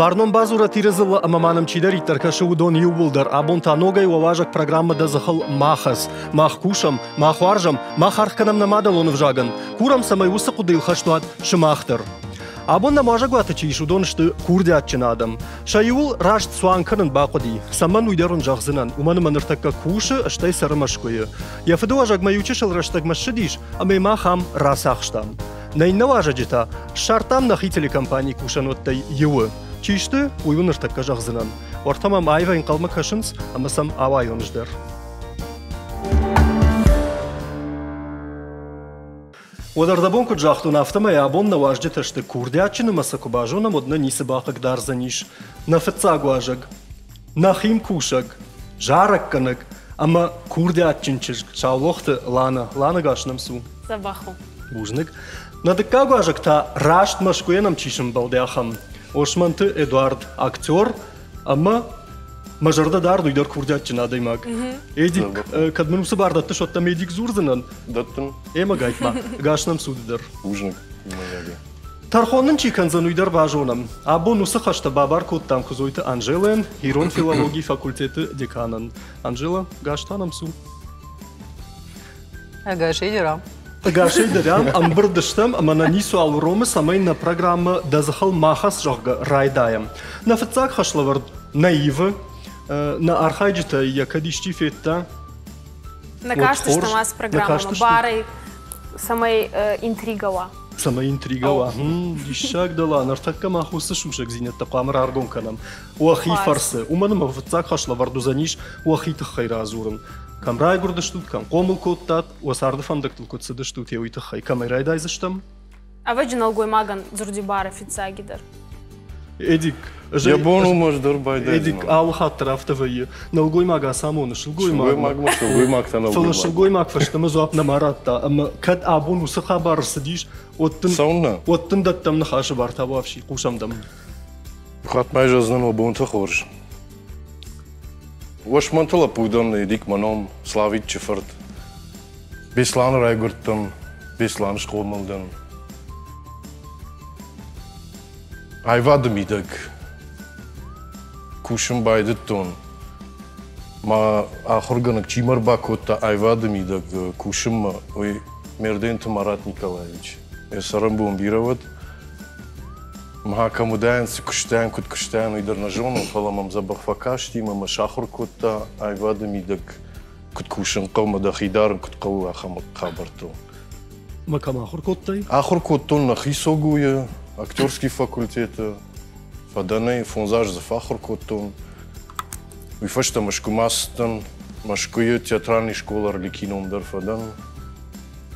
Фарнон бадзурӕт Иры дзыллӕ ӕмӕ ма нӕм чидӕриддӕр кӕсы, уыдон иууылдӕр. Абон та ногӕй уӕ уазӕг программӕ Дӕ дзыхыл ма хӕц. Мах кусӕм, мах уарзӕм, мах аргъ кӕнӕм нӕ мадӕлон ӕвзагӕн. Курӕм, цӕмӕй уыцы хъуыдыйыл хӕст уат сымах дӕр. Абон нӕм уазӕгуаты чи ис, уыдон сты курдиатджын адӕм. Сӕ иуыл раст цуан кӕнын бахъуыди. Цӕмӕн, уый дӕр уын зӕгъдзынӕн, уымӕн ӕмӕ ныртӕккӕ кусы, стӕй цӕры Мӕскуыйы. Йӕ фыдыуӕзӕгмӕ иу чысыл рӕстӕгмӕ ссыдис, ӕмӕ мах ам рацахстам. Нӕ иннӕ уазӕджы та ссардтам нӕхи телекомпанийы кусӕнуӕттӕй иуы. Чи сты, уый уын ныртӕккӕ зӕгъдзынӕн. Уӕртӕ мӕм аивӕй ӕнхъӕлмӕ кӕсынц ӕмӕ сӕм ауайон ӕз дӕр. Уӕд ӕрдӕбон куыд загътон, афтӕмӕй абон нӕ уазджытӕ сты курдиатджын ӕмӕ сӕ куы базонӕм, уӕд нӕ ницы бахъыгдардзӕнис. Нӕ фыццаг уазӕг, нӕхи мкусӕг, зарӕггӕнӕг ӕмӕ курдиатджын чызг Саулохты Лана. Лана, гас нӕм цу. Дзӕбӕх у. Бузныг. Нӕ дыккаг уазӕг та раст Мӕскуыйӕ нӕм чи сымбӕлди, ахӕм. Османты Эдуард, актер ӕмӕ мӕ зӕрдӕ дард уый дӕр курдиатджын адӕймаг. Эдик, кӕд мын уыцы бар дӕттыс, уӕд дӕм Эдик дзурдзынӕн. Дӕттын. Ӕмӕ гайтма, гас нӕм цуды дӕр. Бузныг, иумӕйагӕй. Тӕрхон нын чи кӕндзӕн, уый дӕр базонӕм. Абон уыцы хӕстӕ бабар кодтам Куыдзойты Анжелӕйӕн, ирон филологийы факультеты деканӕн. Анжела, гас та нӕм цу. Ӕгасӕй дӕр ам. Ӕгасӕй дӕр ам ӕмбырд стӕм ӕмӕ нӕ ницуал уромы, цӕмӕй нӕ программӕ Дӕ дзыхыл ма хӕц, зӕгъгӕ, райдайӕм. Нӕ фыццаг хӕслӕвӕрд нӕ ивы. Нӕ архайджытӕй йӕ кӕд исчи федта, Нӕ кастыстӕм ацы программӕмӕ барӕй, цӕмӕй интрига уа. Цӕмӕй интрига уа. Диссаг дӕлӕ, ныртӕккӕ мах уыцы сусӕгдзинӕдтӕ хъуамӕ раргом кӕнӕм. Уӕхи фӕрцы. Уымӕн ӕмӕ фыццаг хӕслӕвӕрд уыдзӕнис уӕхи тыххӕй радзурын. Кӕм райгуырдыстут, кӕм хъомыл кодтат, уӕ царды фӕндӕгтыл куыд цыдыстут, уый тыххӕй. Кӕмӕй райдайдзыстӕм? Ӕвӕджы нӕлгоймагӕн дзурдибары фиццагидӕр. Эдик, Йӕ бон у ӕз дӕр байдайдзынӕн. Эдик, алы хатт дӕр афтӕ вӕййы. Нӕлгоймаг ацамоны сылгоймагмӕ. Сылгоймагмӕ, сылгоймаг та нӕлгоймагмӕ. Фӕлӕ сылгоймаг фӕстӕмӕ дзуапп нӕма радта. Ӕмӕ кӕд абон уыцы хабар ӕрцыдис, уӕд дын, Цӕуылнӕ? уӕд дын дӕттӕм ныхасы бар табуафси, хъусӕм дӕм. Хатт ма зӕгъдзынӕн уӕ бонтӕ хорз. Уосмӕнты лӕппу дӕн, Эдик мӕ ном, Славиччы фырт. Беслӕны райгуырдтӕн, Беслӕны схъомыл дӕн. Аивады мидӕг кусын байдыдтон. Мӕ ахуыргӕнӕг чи мӕ ӕрбакодта аивады мидӕг кусынмӕ, уый Мерденты Марат Николаевич. Йӕ цӕрӕнбон бирӕ уӕд. Мӕ кӕм уыдаин, цы куыстаин, куыд куыстаин, уый дӕр нӕ зонын, фӕлӕ мӕм дзӕбӕх фӕкасти ӕмӕ мӕ сахуыр кодта аивады мидӕг куыд кусын хъӕуы ӕмӕ дӕхи дарын куыд хъӕуы, ахӕм хабӕрттыл. Мӕ кӕм ахуыр кодтай? Ахуыр кодтон нӕхи СОГУ-йы, актерский факультеты. Фӕдӕнӕй фондз азы дзы фӕахуыр кодтон. Уый фӕстӕ Мӕскуымӕ ацыдтӕн. Мӕскуыйы театральный школа Орликином дӕр фӕдӕн.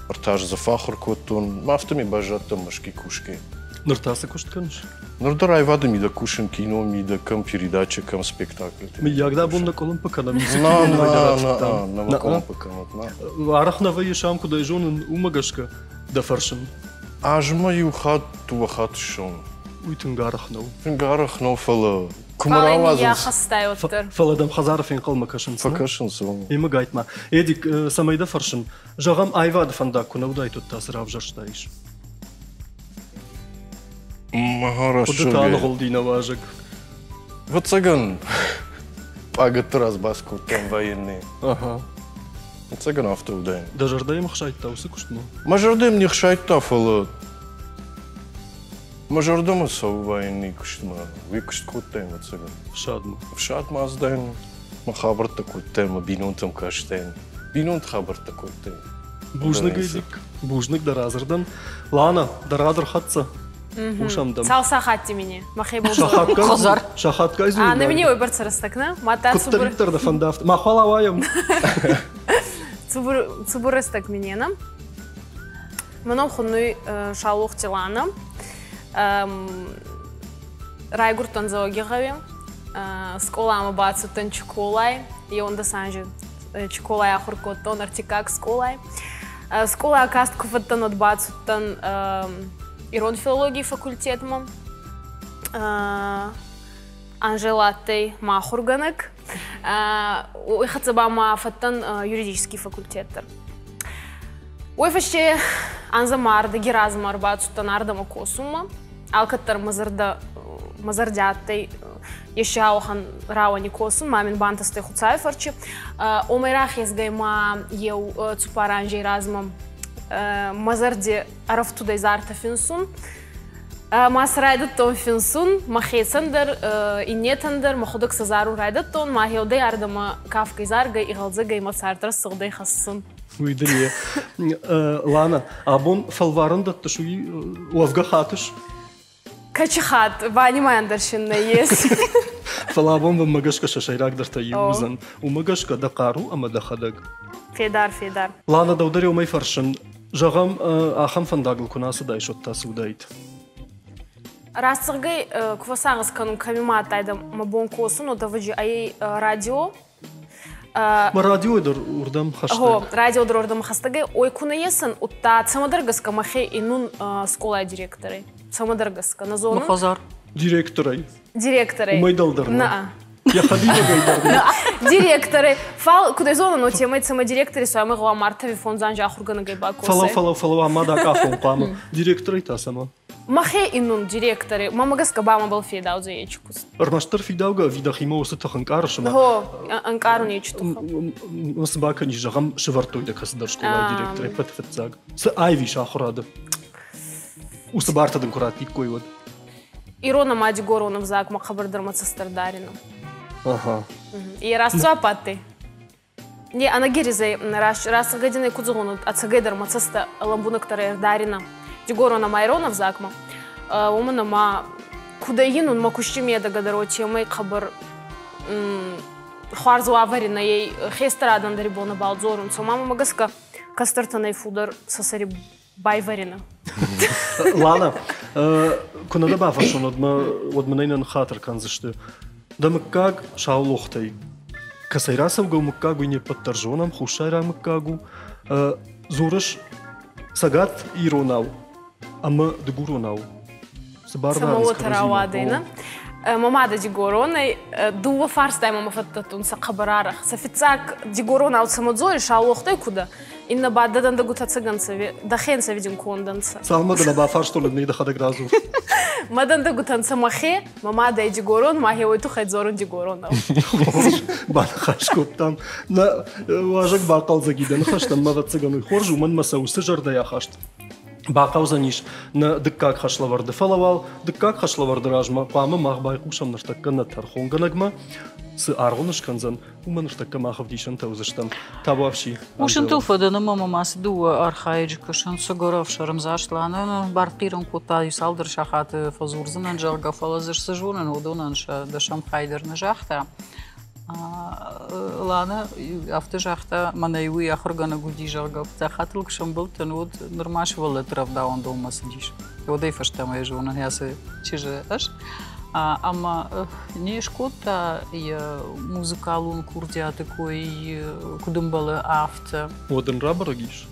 Ӕртӕ азы дзы фӕахуыр кодтон. Афтӕмӕй баззадтӕн Мӕскуыйы кусгӕ. Ныр та цы куыст кӕныс? Ныр дӕр аивады мидӕг кусын кино мидӕг, кӕм передача, кӕм спектакльты. Мыййаг дӕ бон нӕ къуылымпы кӕнӕм? На, на, на, на, нӕ къуылымпы кӕнут, на. Арӕх нӕ вӕййыс ам, куыд ӕй зонын, уымӕ гӕсгӕ дӕ фӕрсын. Азмӕ иу хатт, дыууӕ хатт ссӕуын. Уый тынг арӕх нӕу. Тынг арӕх нӕу, фӕлӕ куы мӕ рауадзынц. Фӕлӕ дӕм хӕдзары фенхъӕлмӕ кӕсынц. Фӕкӕсынц. Ӕмӕ гайтма. Эдик, цӕмӕй дӕ фӕрсын, зӕгъӕм, аивады фӕндаг куы нӕ уыдаид, уӕд та цы равзӕрстаис? Хъуыдыты аныгъуылди нӕ уазӕг. Ӕвӕццӕгӕн, пъагӕтты раз баскодтам военные. Ага. Ӕвӕццӕгӕн афтӕ уыдаин. Дӕ зӕрдӕ йӕм ӕхсайдта уыцы куыстмӕ? Мӕ зӕрдӕ йӕм не хсайдта, фӕлӕ мӕ зӕрдӕмӕ цӕуы военный куыстмӕ. Уый куыст кодтаин, ӕвӕццӕгӕн. Ӕфсадмӕ? Ӕфсадмӕ ацыдаин, мӕ хабӕрттӕ кодтаин, мӕ бинонтӕм кастаин. Бинонты хабӕрттӕ кодтаин. Бузныг, Эдик. Бузныг дӕ радзырдӕн. Лана, дӕ рад ӕрхӕццӕ. Хъусӕм дӕм. Цал сахатти мини? Мӕхе бон. Сахатгай. Сахатгай дзурын. А, на мини уой бӕрцӕ рӕстӕг, нӕ? Мадта цубур. Куддӕриддӕр дӕ фӕндафт. Махуал ауайӕм. Цубур, цубур рӕстӕг минена. Мӕ ном хуннуй Шалохти Лана. Райгурдтӕн Дзӕуӕгигъӕуи. Скъоламӕ бацудтӕн Чиколай. Еуӕндӕс анзи Чиколай ахур кодтон ӕртиккаг скъолай. Скъола каст ку фӕдтӕн, уӕд бацудтӕн ирон филологий факультетмӕ. Анжела адтӕй мӕ ахургӕнӕг. Уой хӕццӕ ба ма фӕдтӕн юридический факультет дӕр. Уой фӕсте анзӕ ма ардӕги размӕ ӕрбацудтӕн ардӕмӕ косунмӕ. Алкӕддӕр мӕ зӕрдӕ Мӕ зӕрди адтӕй ести ауӕхӕн рауӕни косун, ма мин бантӕстӕй Хуцауи фӕрчи. Омӕй рахезгӕй ма еу цуппар анзей размӕ мӕ зӕрди ӕрӕфтудӕй зартӕ финсун. Ма сӕ райдӕдтон финсун, мӕхецӕн дӕр, иннетӕн дӕр, мӕхуӕдӕг сӕ зарун райдӕдтон, ма еудӕй ардӕмӕ кафгӕй заргӕй, игъӕлдзӕгӕй мӕ цард рӕсугъдӕй хӕссун. Уый дын йе. Лана, абон фӕлварӕн дӕттыс, уый уӕвгӕ хатыс? Кӕчы хатт, банимайӕн дӕр син нӕййес. Фӕлӕ абон мӕнмӕ гӕсгӕ сӕ сӕйрагдӕртӕ иу уыдзӕн. Уымӕ гӕсгӕ дӕ хъару ӕмӕ дӕхӕдӕг. Федар, федар. Лана, дӕу дӕр уымӕй фӕрсын. Зӕгъӕм, ахӕм фӕндагыл куы нӕ ацыдаис, уӕд та цы уыдаид? Раст зӕгъгӕй, куы фӕсагъӕс кӕнун, кӕми ма адтайдӕ мӕ бон косун, уӕд ӕвӕджи ӕй радио. Ма радио дӕр уырдӕм хӕстӕг. Гъо, радио дӕр уырдӕм хӕстӕгӕй. Ой, ку нӕ есӕн, удта цӕмӕдӕр гӕсгӕ мӕхе иннун скъолай директорӕй. Цӕмӕдӕр гӕсгӕ, нӕ зонун. Хазар. Директорӕй. Директорӕй. Уымӕй дӕлдӕр нӕ. Йӕ хӕдивӕгӕй дӕр нӕ. Директорӕй. Фал, куд зонун, уотемӕй цӕмӕ директори суамӕ гъӕуама мартави фондзанзы ахургӕнӕгӕй бакосай. Фӕлӕ, фӕлӕ, фӕлӕ, ма дӕ къахон хъуамӕ. Директорӕй та цӕмӕ? Мӕхе иннун директори, мӕмӕ гӕсгӕ ба мӕбӕл федаудзӕй ечи куст. Ӕрмӕстдӕр фидаугӕ ӕви дӕхимӕ уыцы тых ӕнкъарыс ӕмӕ Гъо, ӕнкъарун ечи тухӕ. Цы бакӕнис, зӕгъӕм, сӕвӕрдтой дӕ кӕцыдӕр скъолайы директор ӕппӕты фыццаг. Цы аивис ахуырады? Уыцы бартӕ дын куы раттиккой, уӕд. Ирон ӕма дигорон ӕвзагмӕ хъӕбӕрдӕр мӕ цӕстӕр дарина. Ага. Е раст дзуапп адтӕй? Не, ӕнӕгерезӕй рацӕгӕдинӕй ку зӕгъон, ӕцӕгӕйдӕр мӕ цӕстӕ лӕмбунӕгдӕр ӕрдарина дигорон ӕма ирон ӕвзагмӕ. Уомӕн ӕма кудӕй ин мӕ кусти медӕгӕ дӕр уотемӕй хъӕбӕр хуарз уавӕри нӕй хестӕр адӕн дӕр бонӕбӕл дзорунцӕ. Ма мӕмӕ гӕсгӕ кӕстӕртӕн ӕй фулдӕр сӕ сӕри байвӕрина. Лана, куы нӕ дӕ бафӕрсон, уӕд мӕ уӕд мын ӕй нӕ ныххатыр кӕндзысты. Дӕ мыггаг Саулохтӕй. Кӕцӕй рацӕугӕ у мыггаг, уый не ппӕт дӕр зонӕм, хуссайраг мыггаг у. Дзурыс цӕгат иронау ӕмӕ дыгуронау. Цы бар Цӕмӕ уотӕ рауадӕй, нӕ? Мӕ мадӕ дигоронӕй дууӕ фарстай мӕмӕ фӕддӕттунцӕ хъӕбӕр арӕх. Сӕ фиццаг дигоронау цӕмӕ дзорис, саулохтӕй ку дӕ? Иннӕ ба дӕ дӕндӕгутӕ цӕгӕнцӕ, дӕхе видин кондӕнцӕ. Цалынмӕ дӕ нӕ бафарстон, уӕдмӕ дӕхӕдӕг радзур. Мӕ дӕндӕгутӕ нцӕ мӕхе, мӕ мадӕ дигорон, мӕхе уой туххӕй дзорун дигоронау. Баныхас кодтам. Нӕ уазӕг бахъӕлдзӕг и дӕ ныхӕстӕм, мӕ ӕвӕццӕгӕн, уый хорз, уымӕн мӕ сӕ уыцы зӕрдӕйы ахаст бахъӕудзӕнис нӕ дыккаг хӕслӕвӕрды. Фӕлӕ уал дыккаг хӕслӕвӕрды размӕ хъуамӕ мах байхъусӕм ныртӕккӕ нӕ тӕрхонгӕнӕгмӕ, цы аргъуын скӕндзӕн, уымӕ ныртӕккӕ мах ӕвдисӕнтӕ уыдзыстӕм. Табуафси. Хъусынтыл фӕдӕн ӕмӕ мӕм ацы дыууӕ архайӕджы кӕсынц Цӕгӕр ӕфсӕрмдзаст Ланӕ бартхъирӕн кодта иу цалдӕр сахаты фӕдзурдзынӕн, зӕгъгӕ, фӕлӕ дзы цы зонын, уыдонӕн сӕ дӕсӕм хай дӕр нӕ загъта. Лана афтӕ загъта, мӕнӕй уый ахуыргӕнӕг уыди, зӕгъгӕ, фыццаг куы сӕмбӕлдтӕн, уӕд нырма сывӕллӕтты рӕвдауӕндонмӕ цыдис. Уӕдӕй фӕстӕмӕ йӕ зонын ацы чызджы ӕз. Ӕмӕ не скодта йӕ музыкалон курдиаты кой, куыд ӕмбӕлы, афтӕ. Уӕд ын рабӕрӕг ис?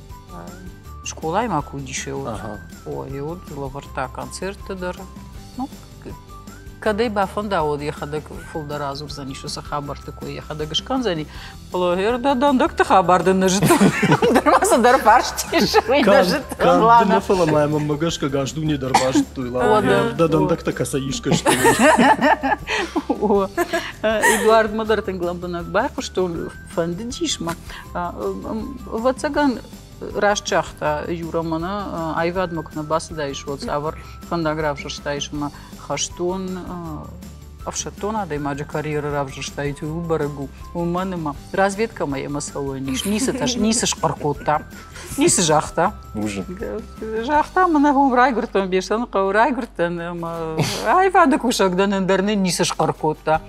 Скъолайы ма куы уыдис, уӕд. Ой, уӕд лӕвӕрдта концерттӕ дӕр. Ну, кӕд ӕй бафӕнда, уӕд йӕхӕдӕг фылдӕр адзурдзӕнис уыцы хабӕртты кой, йӕхӕдӕг скӕндзӕни. Фӕлӕ дӕ дӕндӕгты хабар дын нӕ зыдтон. Дӕр ма цыдӕр фарст ис, уый нӕ зыдтон, Лана. Нӕ, фӕлӕ ма мӕнмӕ гӕсгӕ гас дуне дӕр базыдтой, Лана. Дӕ дӕндӕгтӕ кӕцӕй искӕсты. Эдуардмӕ дӕр тынг лӕмбынӕг байхъуыстон, фӕндыдис мӕ. Ӕвӕццӕгӕн, раст загъта Юра, мӕнӕ аивадмӕ куы нӕ бацыдаис, уӕд цавӕр фӕндаг равзӕрстаис ӕмӕ хӕстон ӕфсӕддон адӕймаджы карьерӕ равзӕрстаид, уый бӕрӕг у. Уымӕн ӕмӕ разведкӕмӕ йемӕ цӕуӕн ис, ницы тӕс, ницы схъӕр кодта, ницы загъта. Загъта, мӕнӕ уым райгуырдтӕн, Беслӕныхъӕуы райгуырдтӕн ӕмӕ аивады кусӕг дӕн, ӕндӕр нын ницы схъӕр кодта.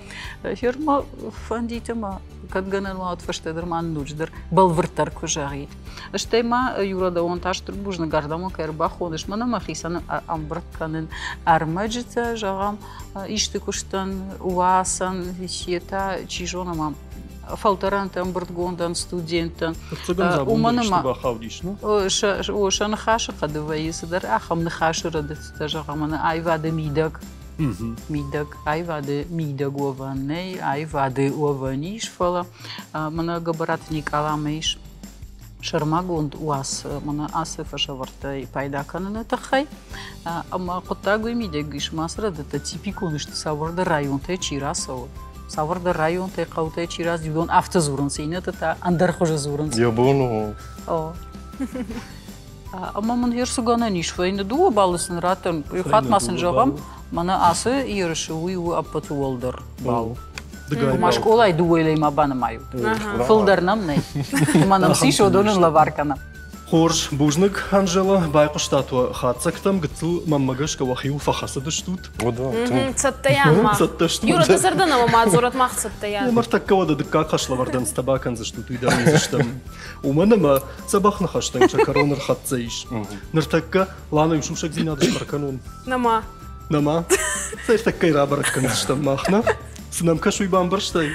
Фермӕ фӕндит ӕмӕ кӕд гӕнӕн уа, уӕд фӕстӕдӕр ма ноджыдӕр бӕлвырддӕр куы зӕгъид. Стӕй ма Юра дӕуӕн та стыр бузныг ардӕм кӕй ӕрбахоныс, мӕнӕ мӕхицӕн ӕмбырд кӕнын ӕрмӕджытӕ, зӕгъӕм, исты куыстӕн, уацӕн, йе та, чи зоны ма, фӕлтӕрӕнтӕ ӕмбырдгондӕн, студенттӕн. Уымӕн ӕмӕ бахаудис, ну? Сӕ ныхасы хъӕды вӕййы цыдӕр ахӕм ныхасы рӕдыдтытӕ, зӕгъӕм, аивады мидӕг мидӕг аивады мидӕг уӕвӕн нӕй, аивады уӕвӕн ис, фӕлӕ мӕнӕ Гӕбӕраты Никъаламӕ ис. сӕрмагонд уац мӕнӕ ацы фӕсӕвӕрдтӕй пайда кӕныны тыххӕй. Ӕмӕ хъуыддаг уый мидӕг ис, ма ацы рӕдыдтӕ типикон сты, цавӕрдӕр районтӕй чи рацӕуы, цавӕрдӕр районтӕй, хъӕутӕй чи рацыди, уыдон афтӕ дзурынц, иннӕтӕ та ӕндӕр хуызы дзурынц. Йӕ бон у. Ӕмӕ мын ерсыгӕнӕн ис, фӕйнӕ дыууӕ баллы сын раттӕм. Иу хатт ма сын зӕгъӕм, мӕнӕ ацы ерысы уый у ӕппӕты уӕлдӕр балл. Ма скъолайы дыууӕ ма банымайут. Фылдӕр нӕм нӕй. Ӕмӕ нӕм цы ис, уыдон ын лӕвар кӕнӕм. Хорз, бузныг, Анжела. Байхъуыстат уӕ хатдзӕгтӕм, гыццыл мӕнмӕ гӕсгӕ уӕхиуыл фӕхӕцыдыстут. Цӕттӕйӕн ма. Цӕттӕ стут. Юра, дӕ зӕрдӕ нӕма ма дзурӕд, мах цӕттӕйӕн. Ныртӕккӕ уӕдӕ дыккаг хӕслӕвӕрдӕн цытӕ бакӕндзыстут, уый дӕр уыдзыстӕм. Уымӕн ӕмӕ дзӕбӕх ныхӕстӕн сӕ кӕрон ӕрхӕццӕ ис. Ныртӕккӕ Лана иу сусӕгдзинад схъӕр кӕнон. Нӕма. Нӕма? Цӕй рабӕрӕг кӕндзыстӕм мах, нӕ? Цы нӕм кӕс, уый бамбӕрстай?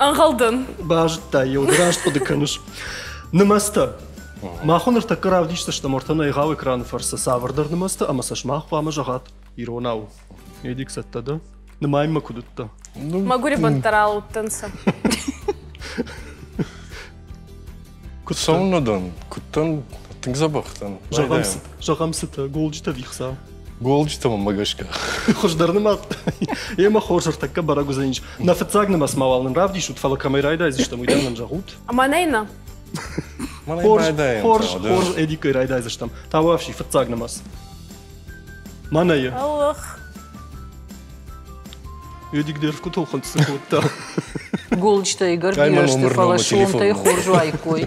Ӕнхъӕлдӕн. Базыдтай, еу раст хъуыды кӕныс. Нымӕцтӕ. Мах уын ныртӕккӕ равдисдзыстӕм ӕртӕ егъау экраны фӕрцы цавӕрдӕр нымӕцтӕ ӕмӕ сӕ сымах хъуамӕ зӕгъат иронау. Эдик, цӕттӕ дӕ? Нымайынмӕ куыд уыдтӕ? Мӕгуыры бӕнттӕ ралӕудтӕнцӕ. Куыд цӕуыннӕ дӕн? Куыд дӕн? Тынг дзӕбӕх дӕн. Зӕгъӕм, цытӕ, голджытӕ вихца. Голджытӕ мӕ гӕсгӕ. Хуыздӕр нымӕц. Емӕ хорз ӕртӕккӕ бӕрӕг уыдзӕнис. Нӕ фыццаг нымӕц ма уал нын равдисут, фӕлӕ кӕмӕй райдайдзыстӕм, уый дӕр нын зӕгъут. Мӕнӕй нӕ. Хорз, хорз, хорз, Эдиккӕй райдайдзыстӕм. Тауӕфси, фыццаг нымӕц. Мӕнӕйы. Ӕллӕх. Эдик дӕр куыд ӕлхынцъ кодта. Голджытӕ ӕгӕр бирӕ сты, фӕлӕ сомтӕй хорз уаиккой.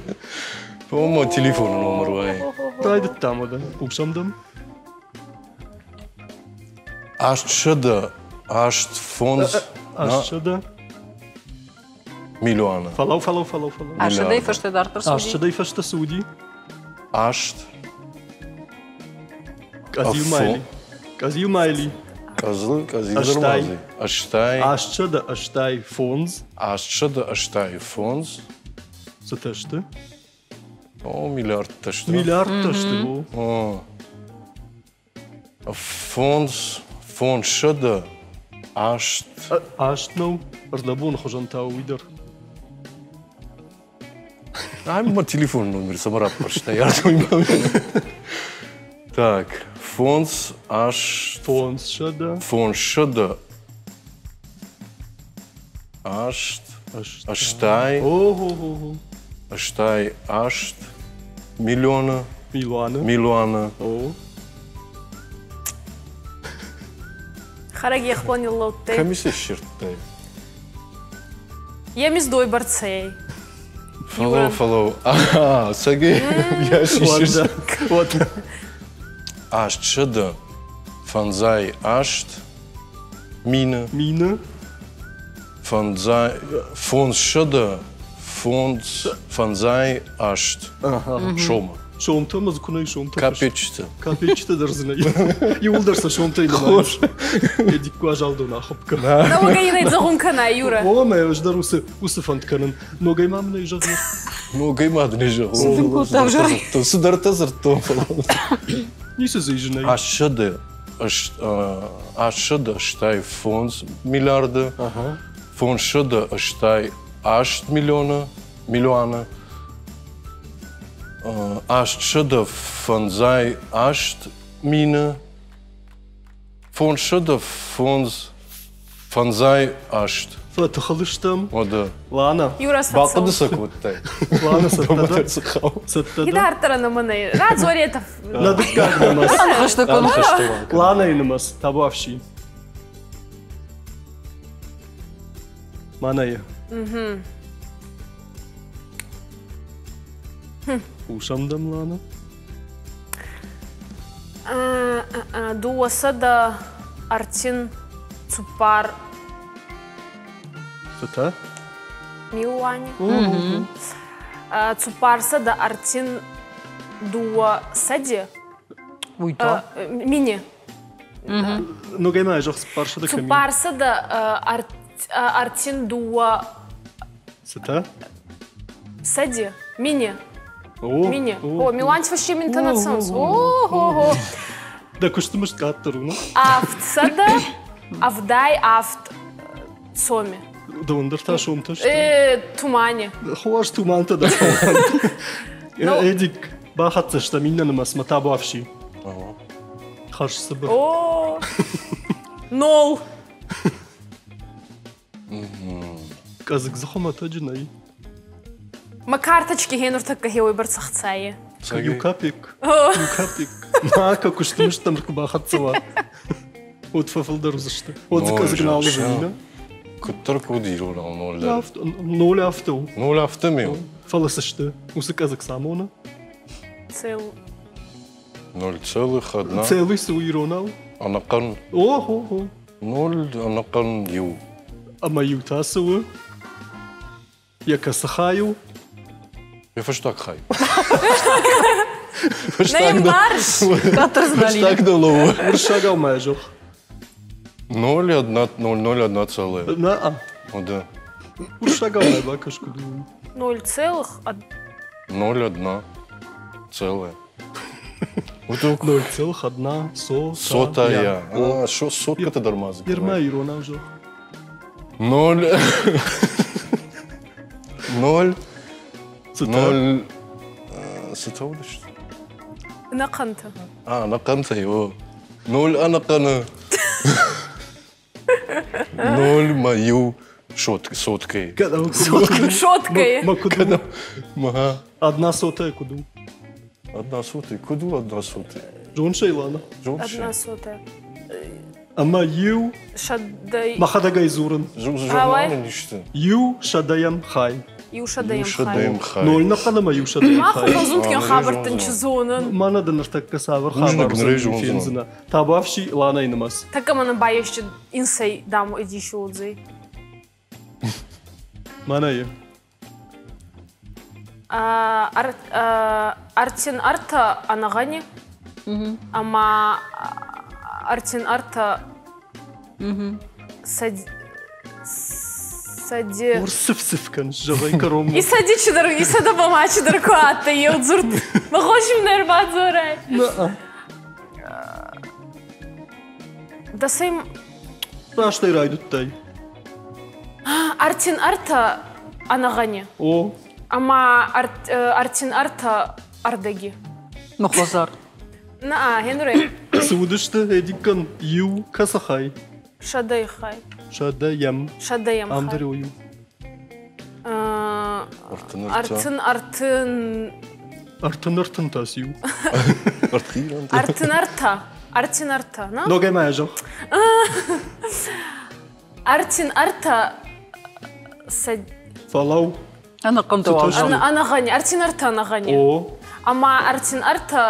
По-моему, телефоны номер уай. Райдыдтам уӕдӕ. Хъусӕм дӕм. 885. 800. Миллиона. Фӕлӕу, фӕлӕу, фӕлӕу, фӕлӕу. Астсӕдӕй фӕстӕ дарддӕр цы уыди? Астсӕдӕй фӕстӕ цы уыди? Аст. Къӕдзил майли. Къӕдзил майли. Къӕдзил, къӕдзил дӕр Ӕстай. 885. 885. Цытӕ сты? О, миллиардтӕ сты. Миллиардтӕ сты, о. 508. Аст нӕу, ӕрдӕбоны хуызӕн та уый дӕр. Ай мӕ телефоны номер цӕмӕ раппӕрста, Так, фондз аст. 500. 508. 80. Ого-го. 88 миллиона. Милуаны. Милуаны. О. Хӕрӕг йӕхбон ниллӕудтӕй. Кӕми се ссирдтай? Е миздой бӕрцӕй. Фӕлӕу, фӕлӕу. Аха, цӕгӕй я сисис. Вот. 858 мины. Мины. Фӕндзай, 558 сомы. Сомтӕ ма дзы куы нӕй сомтӕ. Капеччытӕ. Капеччытӕ дӕр дзы нӕй. Иууылдӕр сӕ сомтӕй нымайынц. Эдик куы азал дон ахуыпп кӕны. Ногӕй йын ӕй зӕгъун кӕна, Юра. О, мӕ ӕз дӕр уыцы уыцы фӕнд кӕнын. Ногӕй ма мын ӕй зӕгъ. Ногӕй ма дын ӕй зӕгъон. Цыдӕртӕ дзырдтон, фӕлӕ. Ницы дзы ис нӕй. 885 миллиарды, 588 миллиона, миллиона, 858 мины, 558. Фӕтыхыл стӕм. Уӕдӕ. Лана. Юра Бахъуыды сӕ кодтай. Лана цӕттӕ дӕ? Цӕттӕ дӕ? Дарддӕр нымӕнӕй. Радзорета. Нӕ дыккаг нымӕц. Ланайы нымӕц. Табуафси. Мӕнӕйы. Хъусӕм дӕм, Лана? 234. Цытӕ? Милуани. 432. Уый та? Мини. Ногӕй ма зӕгъ 400 кӕм 432. Цытӕ? Сӕди. Мини. Мини. О, Миланч вообще интонацион. О-го-го. Дӕ куысты мызд къаддӕр у, 777 соми. Дӕуӕн дӕр та сомтӕ сты? Тумане. Хорз тумантӕ дӕр. Эдик, бахӕццӕ стӕм иннӕ нымӕцмӕ табуафси. Хӕрз цыбыр. О, нол. Къӕдзыг дзы хуымӕтӕджы нӕй. Мӕ карточки хе нуртӕккӕ хеуой бӕрц ӕхцайы. Иу капекк. Иу капекк. Ма куысты мыздтӕм куы бахӕццӕ уа, уӕд фӕфылдӕр уыдзысты. Уӕд дзы къӕдзыг нал уыдзӕни, нӕ? Куыддӕр куыд иронау ноль дӕр. Ноль афтӕ у. Ноль афтӕ ме у. Фӕлӕ цы сты? Уыцы къӕдзыг цы амоны? Цел. Ноль целых одна. Целый цы у иронау? Ӕнӕхъӕн. О-хо-хо. Ноль ӕнӕхъӕн иу. Ӕмӕ иу та цы у? Йӕ кӕцы хай у? Йӕ фӕстаг хай. Нӕ мбарыс? Фӕстаг дӕ лӕууы. Уырыссагау ма зӕгъ. Ноль одна, ноль ноль одна целая. На. О, да. Уырыссагау ма бакӕс куыд у. Ноль целых. Ноль одна целая. Ноль целых одна сотая. Сотая. А, сотка-то дармазы. Ерма иронау зӕгъ. Ноль. Ноль. Ноль. Цы уыдысты? Ӕнӕхъӕнтӕ. А, ӕнӕхъӕнтӕ, о. Ноль ӕнӕхъӕны. Ноль мӕ иу соткӕй. Соткӕй. Одна сотая куыд у? Одна сотая. Куыд у одна сотая? Зоныс ӕй, Лана? Одна сотая. Ӕмӕ иу мӕхӕдӕг ӕй дзурын. Иу сӕдӕйӕм хай. Иу сӕдӕйӕм хай. Ноль нӕхъӕн ӕмӕ иу сӕдӕйӕм хай. Мах фӕзундген хабӕрттӕн чи зонын. Мӕнӕ дын ныртӕккӕ цавӕр хабар фендзынӕ. Табуафси Ланайы нымӕц. Тӕккӕ мӕнӕн байесджы инсӕй дам эдишодзей. Мӕнӕ Артин ӕртӕ ӕнӕгъӕни ӕма артин ӕртӕ сади. Сыф-сыф кӕн, зӕгъай кӕронмӕ. Исади чидӕр, исада ба ма чидӕр ку адтӕй еу дзурд. Мӕ гъосим нӕ ӕрбадзорай. Дӕсӕй Раст ӕй райдыдтай. Артин ӕртӕ ӕнӕгъӕни. О. Ӕма артин ӕртӕ ӕрдӕги. Мыхуазар. На, Генри. Цы уыдысты Эдиккӕн иу кӕцы хай? Сӕдӕйы хай. Сӕдӕйӕм. Сӕдӕйӕм хай. Ам дӕр у иу. Артын, артын. Артын, артын та циу? Артын ӕртӕ. Артин ӕртӕ, на? Ногӕй ма зӕгъ. Артин ӕртӕ. Фӕлӕу. Ӕнӕхъӕн Ӕнӕхъӕн, артин ӕртӕ ӕнӕхъӕн. О. Ӕма артин ӕртӕ.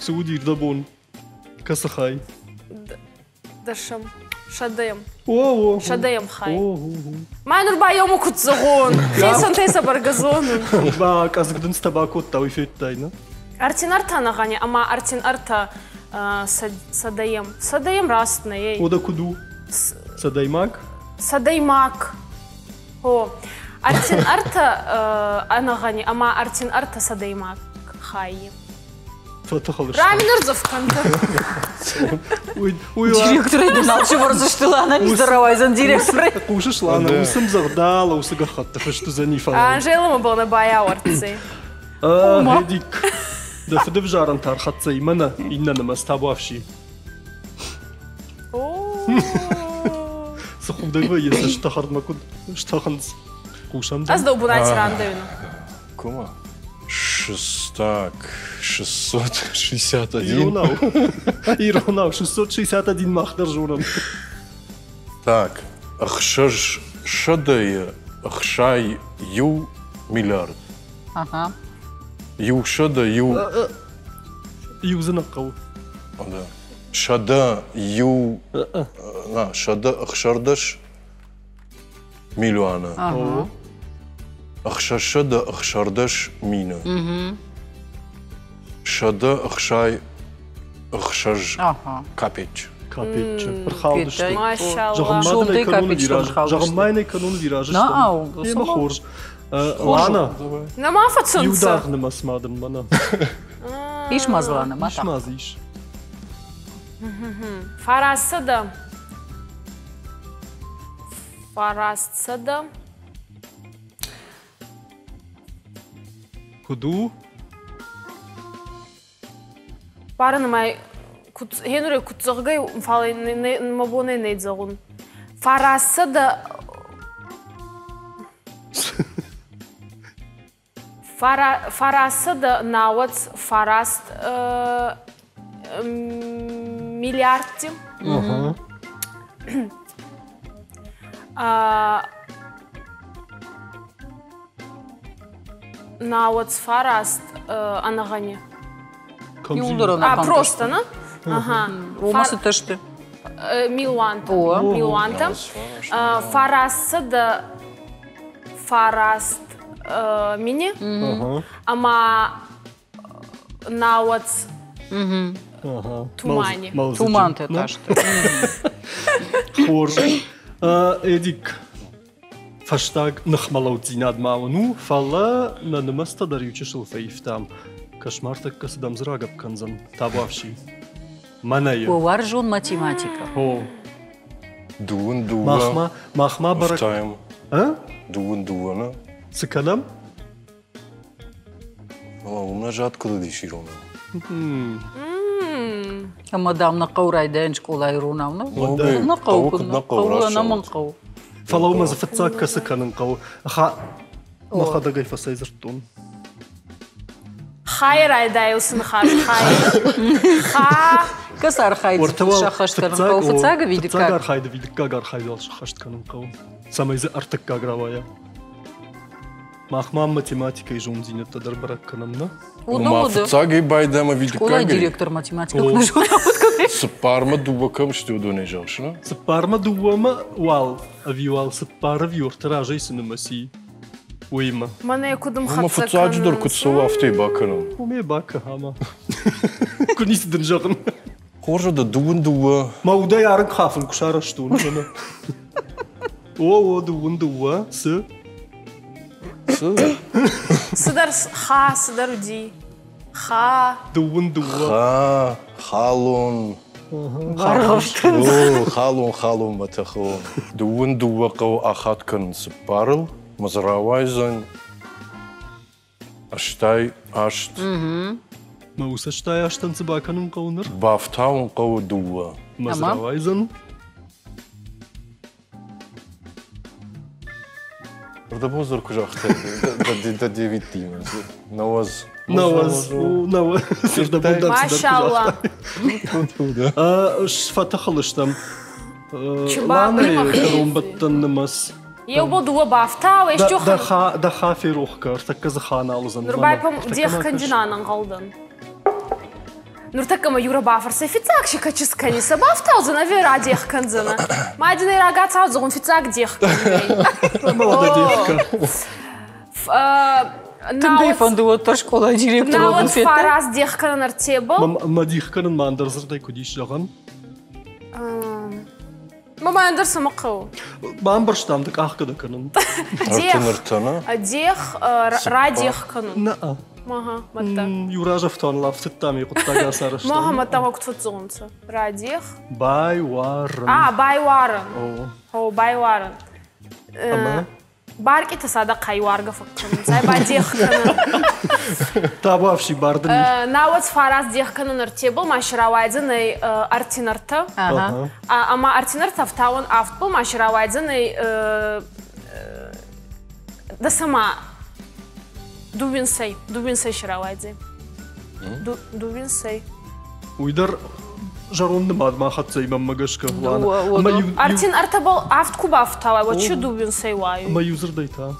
Цы уыди дӕ бон? Кӕцы хай? Дӕсӕм. Сӕдӕйӕм. О, о. Сӕдӕйӕм хай. Мӕ нур ба еумӕ куд зӕгъон? Хецӕнтӕй сӕ бӕргӕ зонун. Ба къӕдзыг дын цытӕ бакодта, уый федтай, нӕ? Ӕртин ӕртӕ нӕгъӕни ӕма ӕртин ӕртӕ сӕдӕйӕм. Сӕдӕйӕм раст нӕ ей. Ода куд у? Сӕдӕймаг? Сӕдӕймаг. О, ӕртин ӕртӕ ӕнӕгъӕни ӕма ӕртин ӕртӕ сӕдӕймаг хайи. Фӕтыхыл сты. Рамин ӕрдзӕф кӕнтӕ. Директорӕй дын нал сывӕрдзысты, Лана, ницы рауайдзӕн директорӕй. Хъусыс, Лана, уыцы мдзӕгъдӕл, уыцы гӕххӕтты фыст уыдзӕни фӕлӕ. Анжела мӕ бона байауӕрддзӕй. Эдик, дӕ фыдывзарӕн та ӕрхӕццӕ и мӕнӕ иннӕ нымӕц табуафси. Цы худӕг вӕййы, цӕстытӕ хӕрдмӕ куыд стӕхынц. Хъусӕм Ӕз дӕу бунати рандӕуин. Кума? Так, 661. Иронау. Иронау, 661 мах дӕр зонӕм. Так, ӕхсӕз сӕдӕйы ӕхсай иу миллиард. Ага. Иу сӕдӕ иу... Иу дзы нӕ хъӕуы. Да. Сӕдӕ иу... На, сӕдӕ ӕхсӕрдӕс милуаны. Ӕхсӕзсӕдӕ ӕхсӕрдӕс мины. Сӕдӕ ӕхсай ӕхсӕз капеччы. Капеччы. Ӕрхаудысты. Зӕгъын ма йын экономи вираж стӕм. Емӕ хорз. Лана. Нӕма фӕцӕнцӕ. Иу даргъ нымӕц ма дын мӕнӕ. Ис ма дзы, Лана, ма Ис ма дзы ис. Фарассӕдӕ. 900. Куыд у? Барынымай, куыд хенуре куыд зӕгъгӕй, фал мӕ бонӕй нӕ зӕгъун. Фарасӕдӕ Фарасӕдӕ науӕдз фараст миллиардти. Науӕдз фараст ӕнӕгъӕни. Иуылдӕр А, просто, на? Ага. Ома цытӕ сты? Милуантӕ. Милуантӕ. Фарасӕдӕ фараст мини ӕма науӕдз тумани. Тумантӕ та сты. Хорз. Эдик, фӕстаг ныхмӕлӕуддзинад ма уын у, фӕлӕ нӕ нымӕцтӕ дӕр иучысыл фӕивтам. Кошмартӕккӕ цы дӕм дзы рагӕпп кӕндзӕн, табуафси. Мӕнӕ Уарзон математикӕ. О. Дыууын дыууӕ. Махмӕ, махмӕ бӕрӕг... Ӕфтайӕм. А? Дыууын дыууӕ, нӕ? Цы кӕнӕм? Фӕлӕ уым нӕ зад куыд уыдис иронау? Ӕмӕ, дам, нӕ хъӕуы райдайӕн скъола иронау, нӕ? Нӕ хъӕуы, куыд нӕ хъӕуы, ӕнӕмӕнг хъӕуы. Фӕлӕ уымӕ дзы фыццаг кӕцы кӕнын хъӕуы? Мӕхӕдӕг ӕй фӕцӕйдзырдтон. Хайы райдайы уыцы ныхас хай. Ха. Кӕцы архайд сӕххӕст кӕнын хъӕуы? Фыццаг ӕви дыккаг? Фыццаг архайд ӕви дыккаг архайд уал сӕххӕст кӕнын хъӕуы, цӕмӕй дзы ӕртыккаг рауайа. Мах ма математикӕйы зонддзинӕдтӕ дӕр бӕрӕг кӕнӕм, нӕ? Ома фыццагӕй байдӕм ӕви дыккагӕй? директор математикӕ куы нӕ зона, Цыппармӕ дыууӕ кӕм сты, уыдонӕй зӕгъыс, нӕ? Цыппармӕ дыууӕмӕ уал ӕви уал цыппар ӕви ӕртӕ разӕй цы нымӕц и, уыимӕ. Мӕнӕ куыд ӕмхӕццӕ Ома фыццаджыдӕр куыд цӕуы, афтӕ бакӕнӕм. Уымӕй бакӕ, ӕмӕ. Куы ницы дын зӕгъын. Хорз уыд дыууын дыууӕ. Мӕ удӕй арынг хафын куы сарӕзтон, мӕнӕ. О, о, дыууын дыууӕ, цы? Цы? Цыдӕр ха, цыдӕр уыди. Ха. Дыууын дыууӕ. Ха, халон. О, халон, халон мӕтӕхон. Дыууын дыууӕ хъӕуы ахат кӕнын цыппарыл, мӕ дзы рауайдзӕн 88. Мӕ ус 88-ӕн цы бакӕнын хъӕуы ныр? Бафтауын хъӕуы дыууӕ. Мӕ дзы рауайдзӕн? Рдӕбоздзор куы загътай, дӕ девиттимӕ. Науӕдз. Науӕдз. Науӕдз. Рдӕбон Машалла. Фӕтыхыл стӕм. Ланӕйы кӕронбӕттӕн нымӕц. Еу дыууӕ бафтау, ӕсчо Дӕ ха ферох кӕ, ӕртӕккӕ дзы ха нал уыдзӕн. Ныр байпам дех кӕнджынӕн ӕнхъӕлдӕн. Ныртӕккӕ мӕ Юра бафӕрса, фиццаг си кӕчис кӕниса, бафтаудзӕн ӕви радех кӕндзӕнӕ? Ма дин ӕй рагацау зӕгъун, фиццаг дех кӕнгӕй. Ӕмӕ дех кӕн. Тынг ӕй фӕнды уӕддӕр скъолайы директор Науӕд фарас дех кӕнын ӕртебыл. Мӕ дих кӕнын ма ӕндӕр дзырдӕй куыд ис зӕгъӕн? Мама ӕндӕр цӕмӕ хъӕуы? Бамбӕрстам ды къахгӕ дӕ кӕнын. Дех, радех кӕнын. Нӕ. Ага, мадта. Иу разӕфтуаныл афтыдтам и хъуыддаг ацарӕзтам. Мага, мадта ма куыд фӕдзӕгъунцӕ? Радех. Байуарын. А, байуарын. О, байуарын. Ӕмӕ? Баркъиты цадӕгхъай уаргӕ фӕккӕнынц, ай бадех кӕнын. Табуафси бар дын. Науӕд фарас дех кӕнын ӕртебыл ма рауайдзӕнӕй ӕртинӕртӕ. Ӕма ӕртинӕртӕ ӕфтауӕн авдбыл ма рауайдзӕнӕй дӕсӕмӕ дууинсӕй, дууинсӕй рауайдзӕй. Дууинсӕй. Уый дӕр зӕронд нымадмӕ хӕццӕ и мӕнмӕ гӕсгӕ. Артин ӕртӕбӕл авд ку бафтауай, уӕд чи дууинсӕй уайуй? Ӕмӕ иу дзырдӕй та?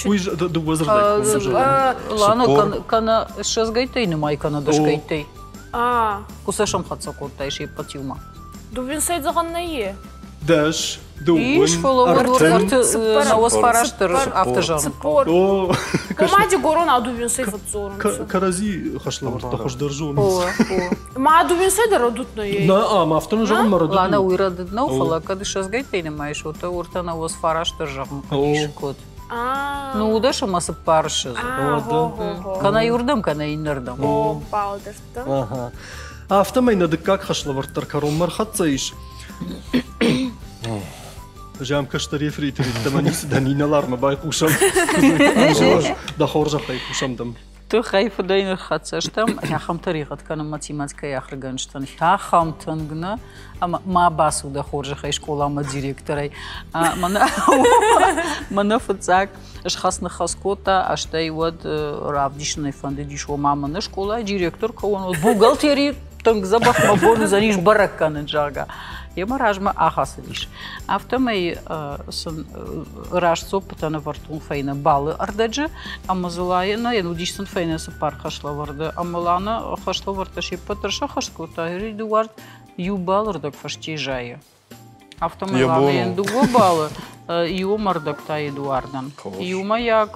Уый дыууӕ дзырдӕй. Лана, кӕнӕ ссӕдзгӕйттӕй нымай, кӕнӕ дӕсгӕйттӕй. Куы сӕ сӕмхӕццӕ кодтай се ппӕт иумӕ. Дууинсӕй зӕгъӕн нӕййе? Дӕс, дыууын, Ис, фӕлӕ ӕртын, науӕдз фарастдӕр афтӕ зӕгъын. Цыппор. Ома дигоронау дууинсӕй фӕдздзорунцӕ. Кӕрӕдзи хӕслӕвӕрдтӕ хуыздӕр зонынц. Ма дууинсӕй дӕр рӕдуд нӕй. Нӕ, ӕмӕ афтӕ нӕ зӕгъын мӕ рӕдуд. Лана, уый рӕдыд нӕу, фӕлӕ кӕд ссӕдзгӕйттӕй нымайыс, уӕд ӕртӕ науӕдз фарастдӕр зӕгъын хъуыдис код. Ну, дӕс ӕмӕ цыппар ссӕдз. Кӕнӕ иуырдӕм, кӕнӕ иннӕрдӕм. О, баудӕрдта. Афтӕмӕй нӕ дыккаг хӕслӕвӕрд дӕр кӕронмӕ рхӕццӕ ис. Ӕз кӕстӕр ефрейтор йеддӕмӕ ницы дӕн, инӕлармӕ байхъусӕм. Дӕ хорзӕхӕй хъусӕм дӕм. Тыхӕй фыдӕй ныххӕццӕ стӕм, ахӕм тӕригъӕд кӕнын математикӕйы ахуыргӕнджытӕн, ахӕм тынг нӕ, ӕмӕ ма бацу дӕ хорзӕхӕй скъоламӕ директорӕй. Мӕнӕ фыццаг схӕц-ныхӕц кодта, стӕй уӕд равдисын ӕй фӕндыдис, ома мӕнӕ скъолайы директор куы уон, бухгалтери тынг дзӕбӕх мӕ бон уыдзӕнис бӕрӕг кӕнын, зӕгъгӕ. Йемӕ размӕ ахӕцыдис. Афтӕмӕй сын раст дзоппытӕ нывӕрдтон фӕйнӕ балы ӕрдӕджы, ӕмӕ дзы Лайӕнӕйӕн уыдис сын фӕйнӕ цыппар хӕслӕвӕрды. Ӕмӕ Лана хӕслӕвӕрдтӕ се ппӕт дӕр сӕххӕст кодта, Эдуард иу балы рдӕг фӕсте зайы. Афтӕмӕй Ланӕйӕн дыууӕ баллы, иумӕ ӕрдӕг та Эдуардӕн. Иумӕйаг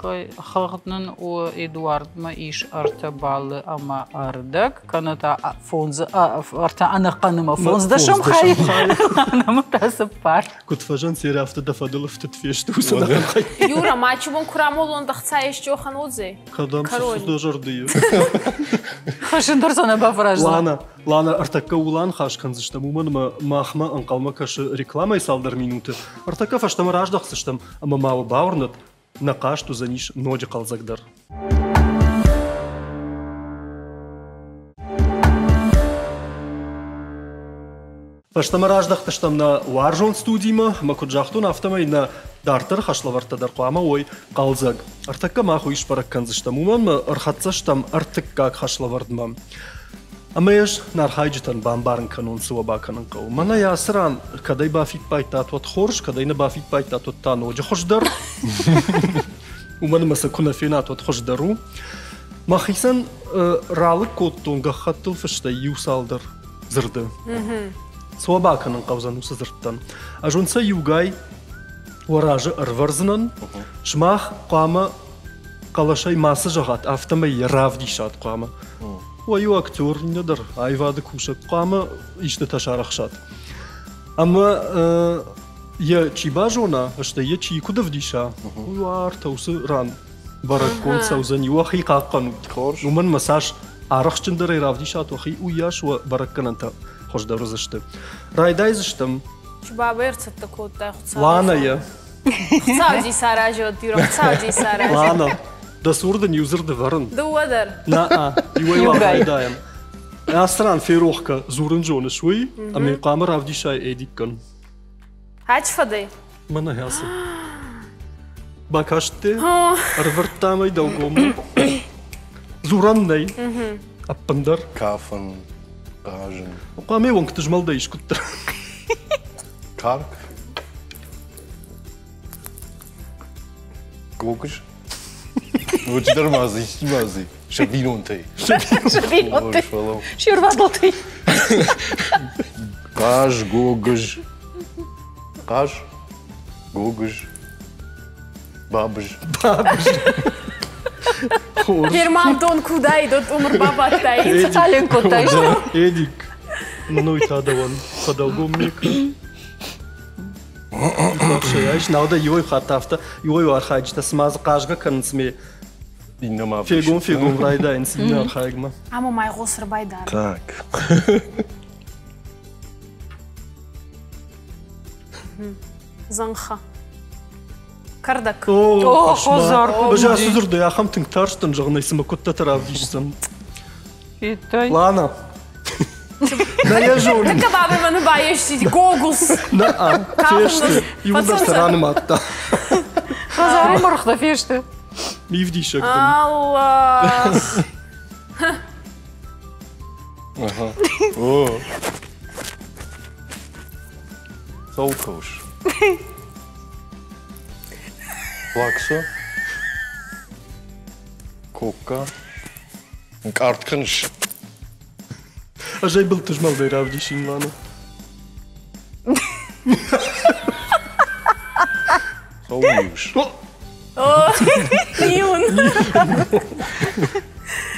хыгъд нын у Эдуардмӕ ис ӕртӕ баллы ӕмӕ ӕрдӕг, кӕнӕ та фондз ӕртӕ ӕнӕхъӕнмӕ фондздӕсӕм хай, ӕмӕ та цыппар. Куыд фӕзӕн серы, афтӕ дӕ фӕдыл ӕфтыд фесты уыцы ӕнӕхъӕн хай. Юра, мачы бон куы рамолон дӕ хца исчи уодзӕй? Кӕдӕм цы дӕ зӕрдыйы? Хӕссын дӕр сӕ нӕ бафӕраздзӕн. Лана, Лана, ӕртӕккӕ ууыл аныхас кӕндзыстӕм, уымӕн ӕмӕ махмӕ ӕнхъӕлмӕ кӕсы рекламӕйы цалдӕр минуты. Ӕртӕккӕ фӕстӕмӕ раздӕхдзыстӕм ӕмӕ ма уӕ бауырнӕд, нӕ хъазт уыдзӕнис ноджы хъӕлдзӕгдӕр. Фӕстӕмӕ раздӕхтыстӕм нӕ уарзон студимӕ, ӕмӕ куыд загътон, афтӕмӕй нӕ дарддӕр хӕслӕвӕрдтӕ дӕр хъуамӕ уой хъӕлдзӕг. Ӕртӕккӕ мах уый сбӕрӕг кӕндзыстӕм, уымӕн ӕмӕ ӕрхӕццӕ стӕм ӕртыккаг хӕслӕвӕрдмӕ. Ӕмӕ ӕз нӕ архайджытӕн бамбарын кӕнон, цы уӕ бакӕнын хъӕуы. Мӕнӕ йӕ ацы ран кӕдӕй бафиппайдтат, уӕд хорз, кӕдӕй нӕ бафиппайдтат, уӕд та ноджы хуыздӕр. Уымӕн ӕмӕ сӕ куы нӕ фенат, уӕд хуыздӕр у. Мӕхицӕн ралыг кодтон гӕххӕттыл фыстӕй иу цалдӕр дзырды. Цы уӕ бакӕнын хъӕудзӕн уыцы дзырдтӕн? Ӕз уын сӕ иугай уӕ разы ӕрвӕрдзынӕн. Сымах хъуамӕ хъӕлӕсӕй мацы зӕгъат, афтӕмӕй йӕ равдисат хъуамӕ. Уӕ иу актер, иннӕ дӕр аивады кусӕг хъуамӕ истытӕ сарӕхсат. Ӕмӕ йӕ чи базона, стӕй йӕ чи куыд ӕвдиса, уый уартӕ уыцы ран бӕрӕггонд цӕудзӕни, уӕхи хъахъхъӕнут. Уымӕн мӕ цас арӕхстджындӕрӕй равдисат уӕхи, уыйас уӕ бӕрӕггӕнӕнтӕ хуыздӕр уыдзысты. Райдайдзыстӕм. Чи бабӕй ӕрцӕттӕ кодтай Хуыцауы? Ланӕйӕ. Хуыцауди саразӕд, Юра, Хуыцауди саразӕд. Лана, дӕ цур дын иу дзырды вӕрын. Дыууӕ дӕр. На-а, иуӕй уал райдайӕм. Ацы ран ферох кӕ, дзурын зоныс уый, ӕмӕ хъуамӕ равдисай Эдиккӕн. Ач фӕдӕй. Мӕнӕ хӕцы. Бакастте, ӕрвӕрдтам ӕй дӕлгоммӕ. Дзурӕн нӕй. Ӕппындӕр. Кафын, хъазын. Хъуамӕ уӕнгты змӕлдӕй искуыддӕр. Карк. Гогыз. Ноджыдӕр ма дзы исчи ма дзы сӕ бинонтӕй. Сӕ бинонтӕй. Се рвадӕлтӕй. Хъаз, гогыз. Хъаз, гогыз, бабыз. Бабыз. Хорз. Герман кудаид, от умр бабадтай. Цален кодтай. Эдик, мӕнӕуый та дӕуӕн фӕдӕлгоммӕ Айс, нал дӕ иуӕй хатт афтӕ, иуӕй архайджытӕ цыма дзы хъазгӕ кӕнынц ме Иннӕмӕ фегом-фегом райдайынц иннӕ архайӕгмӕ. Ӕмӕ майгъос ӕрбайдар. Так. Зӕнхӕ. Кӕрдӕг. О, хозар. Ӕз ацы дзырдӕй ахӕм тынг тарстӕн, зӕгъын ӕй цыма куыдтӕты равдисдзӕн. Федтай? Лана. Нӕ йӕ зонын. Тыкка бабӕй мӕ баестить гогус. Нӕ, фесты. Иуылдӕр сӕ ранымадта. Хӕдзары мӕргътӕ фесты. Мивдисӕг дын. Аллах. Ага. О. Цӕуыл кӕуыс? Плакса? Кокка? Ӕнкъард кӕныс? Ӕз ӕй былтызмӕлдӕй равдисин, Лана. Цӕуыл ниуыс? Ниуын.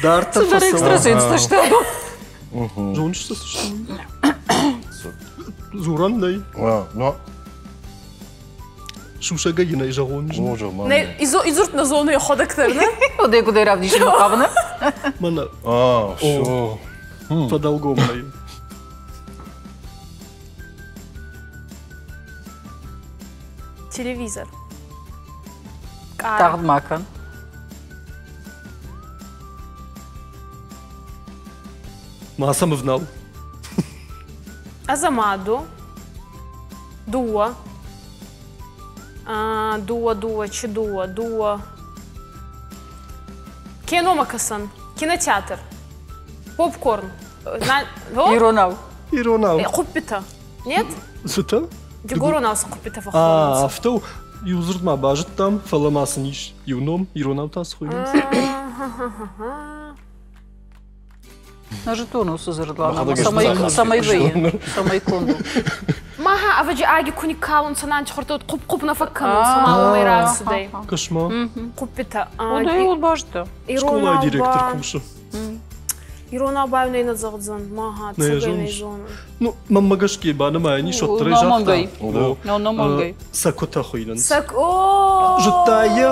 Дарддӕр Цыдӕр экстрасенстӕ сты. Зоныс цы сты? Дзурӕн нӕй. Сусӕгӕй йын ӕй зӕгъон. Нӕ, идзурд нӕ зоны йӕхуӕдӕг дӕр, нӕ? Куыдӕй куыдӕй равдисын хъавыны? Мӕнӕ. А, все. Фӕдӕлгоммӕ. Телевизор. Тагъд ма кӕн. Ма сӕм ӕвнал. Азамаду. Дыууӕ. Дыууӕ, дыууӕ, чи дыууӕ, дыууӕ. Киномӕ кӕсӕн. Кинотеатр. Попкорн. Иронау. Иронау. Хъуппитӕ. Нет? Цытӕ? Дигоронау цы хъуппитӕ фӕхонынц? Афтӕ у. Иу дзырд ма базыдтам, фӕлӕ ма сын ис иу ном, иронау та цы хуыйнынц? Нӕ зыдтон уыцы дзырд, ладно, цӕмӕй вӕййы, цӕмӕй конд у. Маха, ӕвӕджи аги ку никкалунцӕ, нанчи хуртӕ хъуп-хъуп нӕ фӕккӕнунцӕ, ма уомӕй рацудӕй. Кӕс-ма. Хъуппитӕ. Уыдӕй уыд базыдта. Скъолайы директор кусы. Иронау байунӕй нӕ зӕгъдзӕн, маха, цӕгӕй нӕ зонун. Ну, мӕнмӕ гӕсгӕ банымайӕн ис, уӕддӕр ӕй загъта. Номонгӕй. Цӕкуытӕ хуыйнынц. Цӕк Зыдтай йӕ?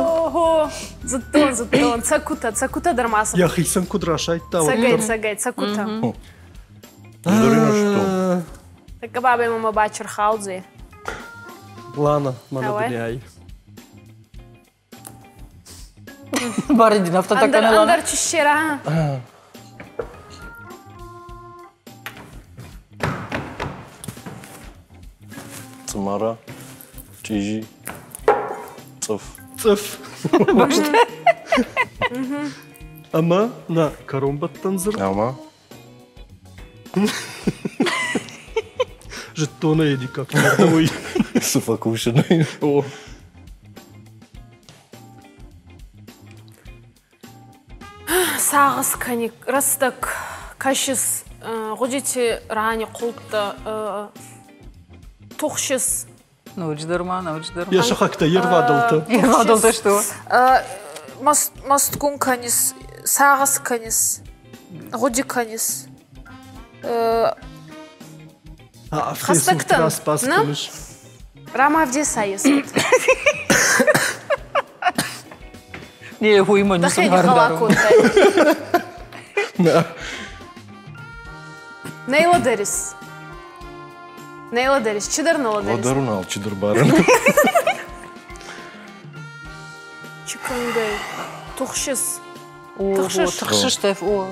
Зыдтон, зыдтон. Цӕкуытӕ, цӕкуытӕ дӕр ма Йӕхицӕн куыд расайдта, Цӕгӕй, цӕгӕй, цӕкуытӕ. Тӕккӕ бабӕй мӕмӕ бачырхаудзӕй. Лана, мӕнӕ дын ай. Баридин автотаканала. Ӕндӕр чи ссера. Цъымара, чъизи, цъыф. Цъыф. Ӕмӕ нӕ кӕронбӕттӕн дзырд. Ӕмӕ? Зыдтон ӕй, как уый. Цы фӕкусынӕй? О. Сагъӕс кӕни рӕстӕг кӕсис, гъудити ранихъулдтӕ, тухсис. Ноджыдӕр ма, ноджыдӕр ма. Йӕ сыхӕгтӕ, йе рвадӕлтӕ. Йе рвадӕлтӕ сты. Мӕстгун кӕнис, сагъӕс кӕнис, гъуди кӕнис. Хӕстӕгтӕн, нӕ? Рамавдесайы суд. Не, уый мӕ ницы ӕмбарын. Нейла Дерис. Нейла Дерис. Чидӕр Нейла Дерис. Ладарун алчидӕр барын. Чикангай. Тухшис. Тыхсыс. Тыхсыс, о.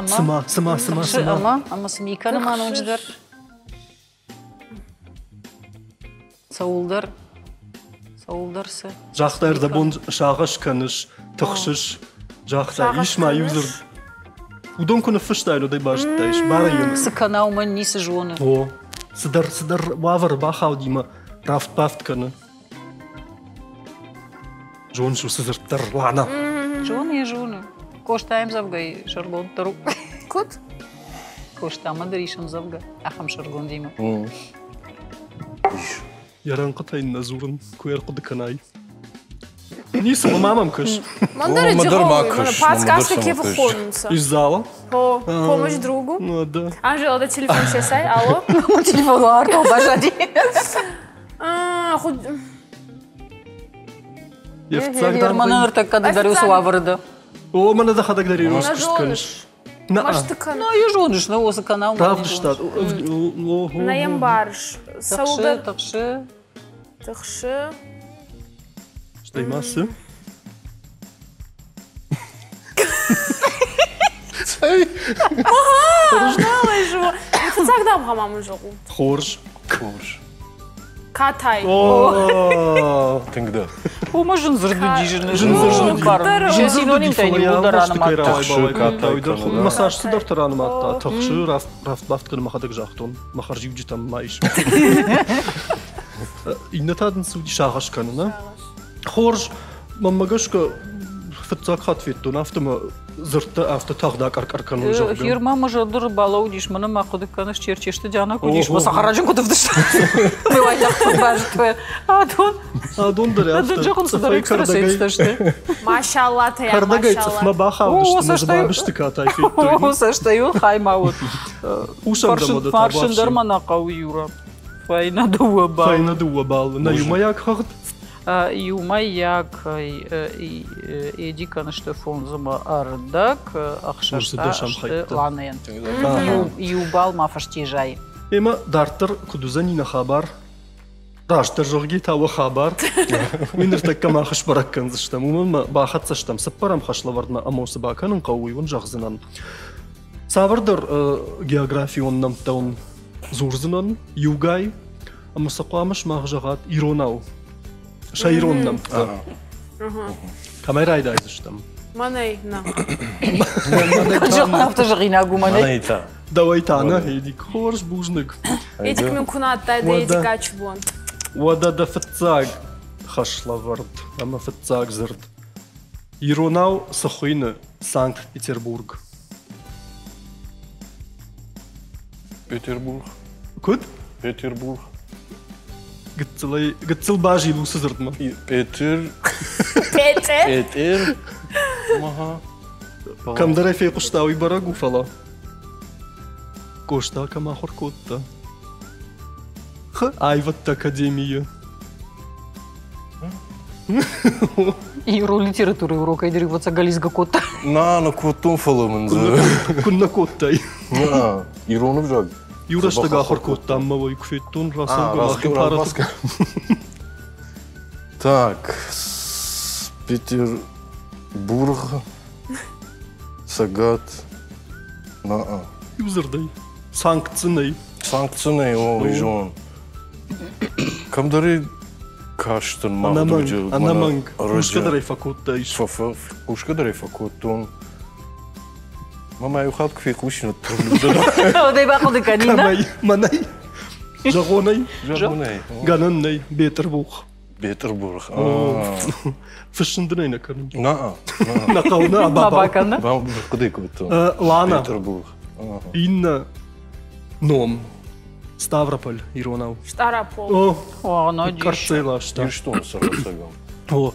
Цыма, цыма, цыма, цыма. Ӕмӕ, ӕмӕ цы ми кӕны ма ноджыдӕр? Цӕуылдӕр, цӕуылдӕр цы. Загъта, ӕрдӕбон сагъӕс кӕныс, тыхсыс. Загъта, ис ма иу дзырд. Уыдон куы ныффыстаин, уӕд ӕй базыдтаис. Барӕй йын. Цы кӕна, уымӕн ницы зоны. О, цыдӕр, цыдӕр уавӕры бахауди мӕ рафт-бафт кӕны. Зоныс уыцы дзырд дӕр, Лана? Зоны йӕ, зоны. Къоста ӕмдзӕвгӕйы сӕргонд дӕр у. Куыд? Къостамӕ дӕр ис ӕмдзӕвгӕ ахӕм сӕргондимӕ. Ис. Йӕ рӕнхъытӕ йын нӕ дзурын, куы ӕрхъуыды кӕнай. Ницы, ма мӕм кӕс. Мӕн дӕр Подсказка кевы хонунца. Из зала? О, помощь другу. Ну, да. Анжела, да телефон сесай, алло. Телефон артыл баззади. Йе фыццаг дӕр Мӕнӕ ныртӕккӕ ды дӕр уыцы уавӕры дӕ. О, мӕнӕ дӕхӕдӕг дӕр ирон куыст кӕныс. Мӕсты кӕны. Нӕ йӕ зоныс, нӕ уыцы канал. Равдыстад. Нӕ йӕ мбарыс. Цӕуылдӕр тыхсы. Тыхсы. Стӕй ма цы? Цӕй? Нал ӕй зоны. Фыццаг дамгъӕ ма мын зӕгъут. Хорз. Хорз. Катай. Тынгдӕр. Уымӕ зын дзырд уыди, зын дзырд уыди. Синонимтӕ иууылдӕр ранымадта. Тыхсы, катай кӕны. Мӕ цас цыдӕртӕ ранымадта. Тыхсы, рафт-бафт кӕны мӕхӕдӕг загътон. Мӕ хӕрзиуджытӕм ма ис. Иннӕ та дын цы уыди сагъӕс кӕнын, а? Хорз, мӕнмӕ гӕсгӕ, фыццаг хатт федтон, афтӕ мӕ дзырдтӕ афтӕ тагъд акъӕр-къӕр кӕнон, зӕгъгӕ. Фирма мӕ зӕрдыр балӕудис, мӕнӕ ма хъуыды кӕныс, Черчесты Диана куыд ис, мӕ цӕхӕраджын куыд ӕвдыста. Ме уайтагъд базыдтой. Адон. Адон дӕр афтӕ. Зӕгъын цыдӕр экстрасенстӕ сты. Машаллатӕ, Кӕрдӕгӕй цъыфмӕ бахаудысты, мӕ бабысты катай федтой. О, цӕстӕй хай ма уыд. Фарсын дӕр мӕ нӕ хъӕуы, Юра. Фӕйнӕ дыууӕ баллы. Фӕйнӕ дыууӕ баллы. Нӕ иумӕйаг хыгъд? Иумӕйаг Эдикӕн сты фондзымӕ ӕрдӕг, ӕхсӕзтӕ сты Ланӕйӕн. Иу балл ма фӕсте зайы. Ӕмӕ дарддӕр куыд уыдзӕни нӕ хабар? Растдӕр зӕгъгӕ та уӕ хабар. Уый ныртӕккӕ мах сбӕрӕг кӕндзыстӕм. Уымӕн ма бахӕццӕ стӕм цыппӕрӕм хӕслӕвӕрдмӕ ӕмӕ цы бакӕнын хъӕуы, уый уын зӕгъдзынӕн. Цавӕрдӕр географион нӕмттӕ уын дзурдзынӕн иугай, ӕмӕ сӕ хъуамӕ сымах зӕгъат иронау. Сӕ ирон нӕмттӕ. Кӕмӕй райдайдзыстӕм? Мӕнӕй нӕ. Афтӕ зӕгъинаг у мӕнӕй. Мӕнӕй та. Дӕуӕй та нӕ, Эдик. Хорз, бузныг. Эдик мын куы нӕ адтай, дӕ Эдикачы бон. Уӕдӕ дӕ фыццаг хӕслӕвӕрд ӕмӕ фыццаг дзырд. Иронау цы хуыйны Санкт-Петербург? Петербург. Куыд? Петербург. Гыццылӕй, гыццыл базил уыцы дзырдмӕ. Петер. Петер. Петер. Ага. Кӕмдӕр ӕй фехъуыста, уый бӕрӕг у, фӕлӕ. Къоста кӕм ахуыр кодта? Х аивӕдты академийы. Ирон литературӕйы урокӕй дӕр ӕвӕццӕгӕн кодта. На, нӕ кодтон, фӕлӕ мын дзы. Куыннӕ кодтай? На, ирон ӕвзаг. Иу рӕстӕг ахуыр кодтам, мӕ уый куы федтон, рацӕугӕ мӕхи параты. Так, Петербург, Цӕгат, на. Иу дзырдӕй, санкци нӕй. Санкци нӕй, о, уый зонын. Кӕмдӕр кастӕн мах дуджы. Ӕнӕмӕнг, хъусгӕ дӕр ӕй фӕкодтаис. Хъусгӕ дӕр ӕй фӕкодтон. Мамӕ иу хатт куы фехъусин, уӕд Уӕдӕй бахъуыды кӕнин. Кӕмӕй? Мӕнӕй? Зӕгъонӕй? Зӕгъонӕй. Гӕнӕн нӕй, Бетъырбух. Бетъырбурх. Фыссын дын ӕй нӕ кӕнын. На. Нӕ хъӕуы нӕ баба кӕны. Хъуыды кодтон. Лана. Бетъырбурх. Иннӕ ном. Ставрополь иронау. Стъарапол. О, О, но къӕрццӕй ласта. Ирыстоны цӕрӕцӕгау. О,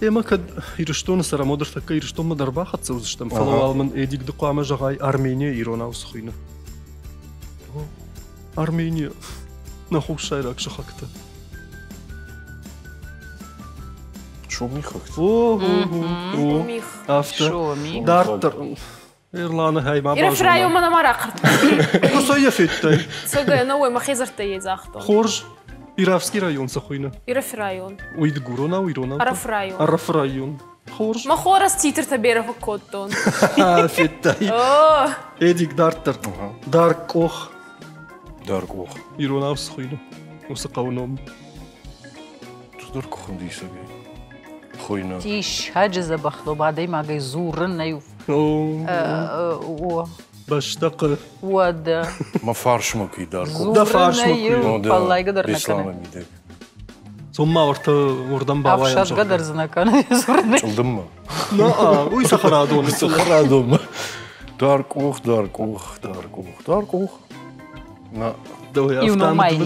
Ӕмӕ кӕд Ирыстоны цӕрӕм, уӕд ӕртӕккӕ Ирыстонмӕ дӕр бахӕццӕ уыдзыстӕм, фӕлӕ уал мын Эдик ды хъуамӕ зӕгъай Армения иронау цы хуыйны. Армения, нӕ хуссайраг сыхӕгтӕ. Сомихӕгтӕ. О, о, о, афтӕ. Дарддӕр Ирланы хай ма базона. Ефраимы нӕма рахъырдта. Куы йӕ федтай? Цӕгӕй, нӕуӕй мӕхи дзырдтӕ ей загътон. Хорз. Иравский район цы хуыйны? Ирӕфы район. Уый дыгуронау, иронау? Ӕрӕфы район. Ӕрӕфы район. Хорз. Мӕ хорз титртӕ берӕ фӕккодтон. Федтай. Эдик, дарддӕр. Дарг къох. Дарг къох. Иронау цы хуыйны? Уыцы хъӕуы ном. Цыдӕр куы хуындисӕгӕй. Хуыйны. Диссаджы дзӕбӕх ном адӕймагӕй дзурын нӕй О. Бӕстӕхъы. Уӕдӕ. Мӕ фарсмӕ куы дар. Дӕ фарсмӕ куы. Фӕллайгӕ дӕр нӕ кӕны. Цом ма уӕртӕ уырдӕм бауайӕм. Ӕфсадгӕ дӕр дзы нӕ кӕны. Чъылдыммӕ. На, уый цӕхӕрадоны. Цӕхӕрадонмӕ. Дар къух, дар къух, дар къух, дар къух. На. Иу номӕй.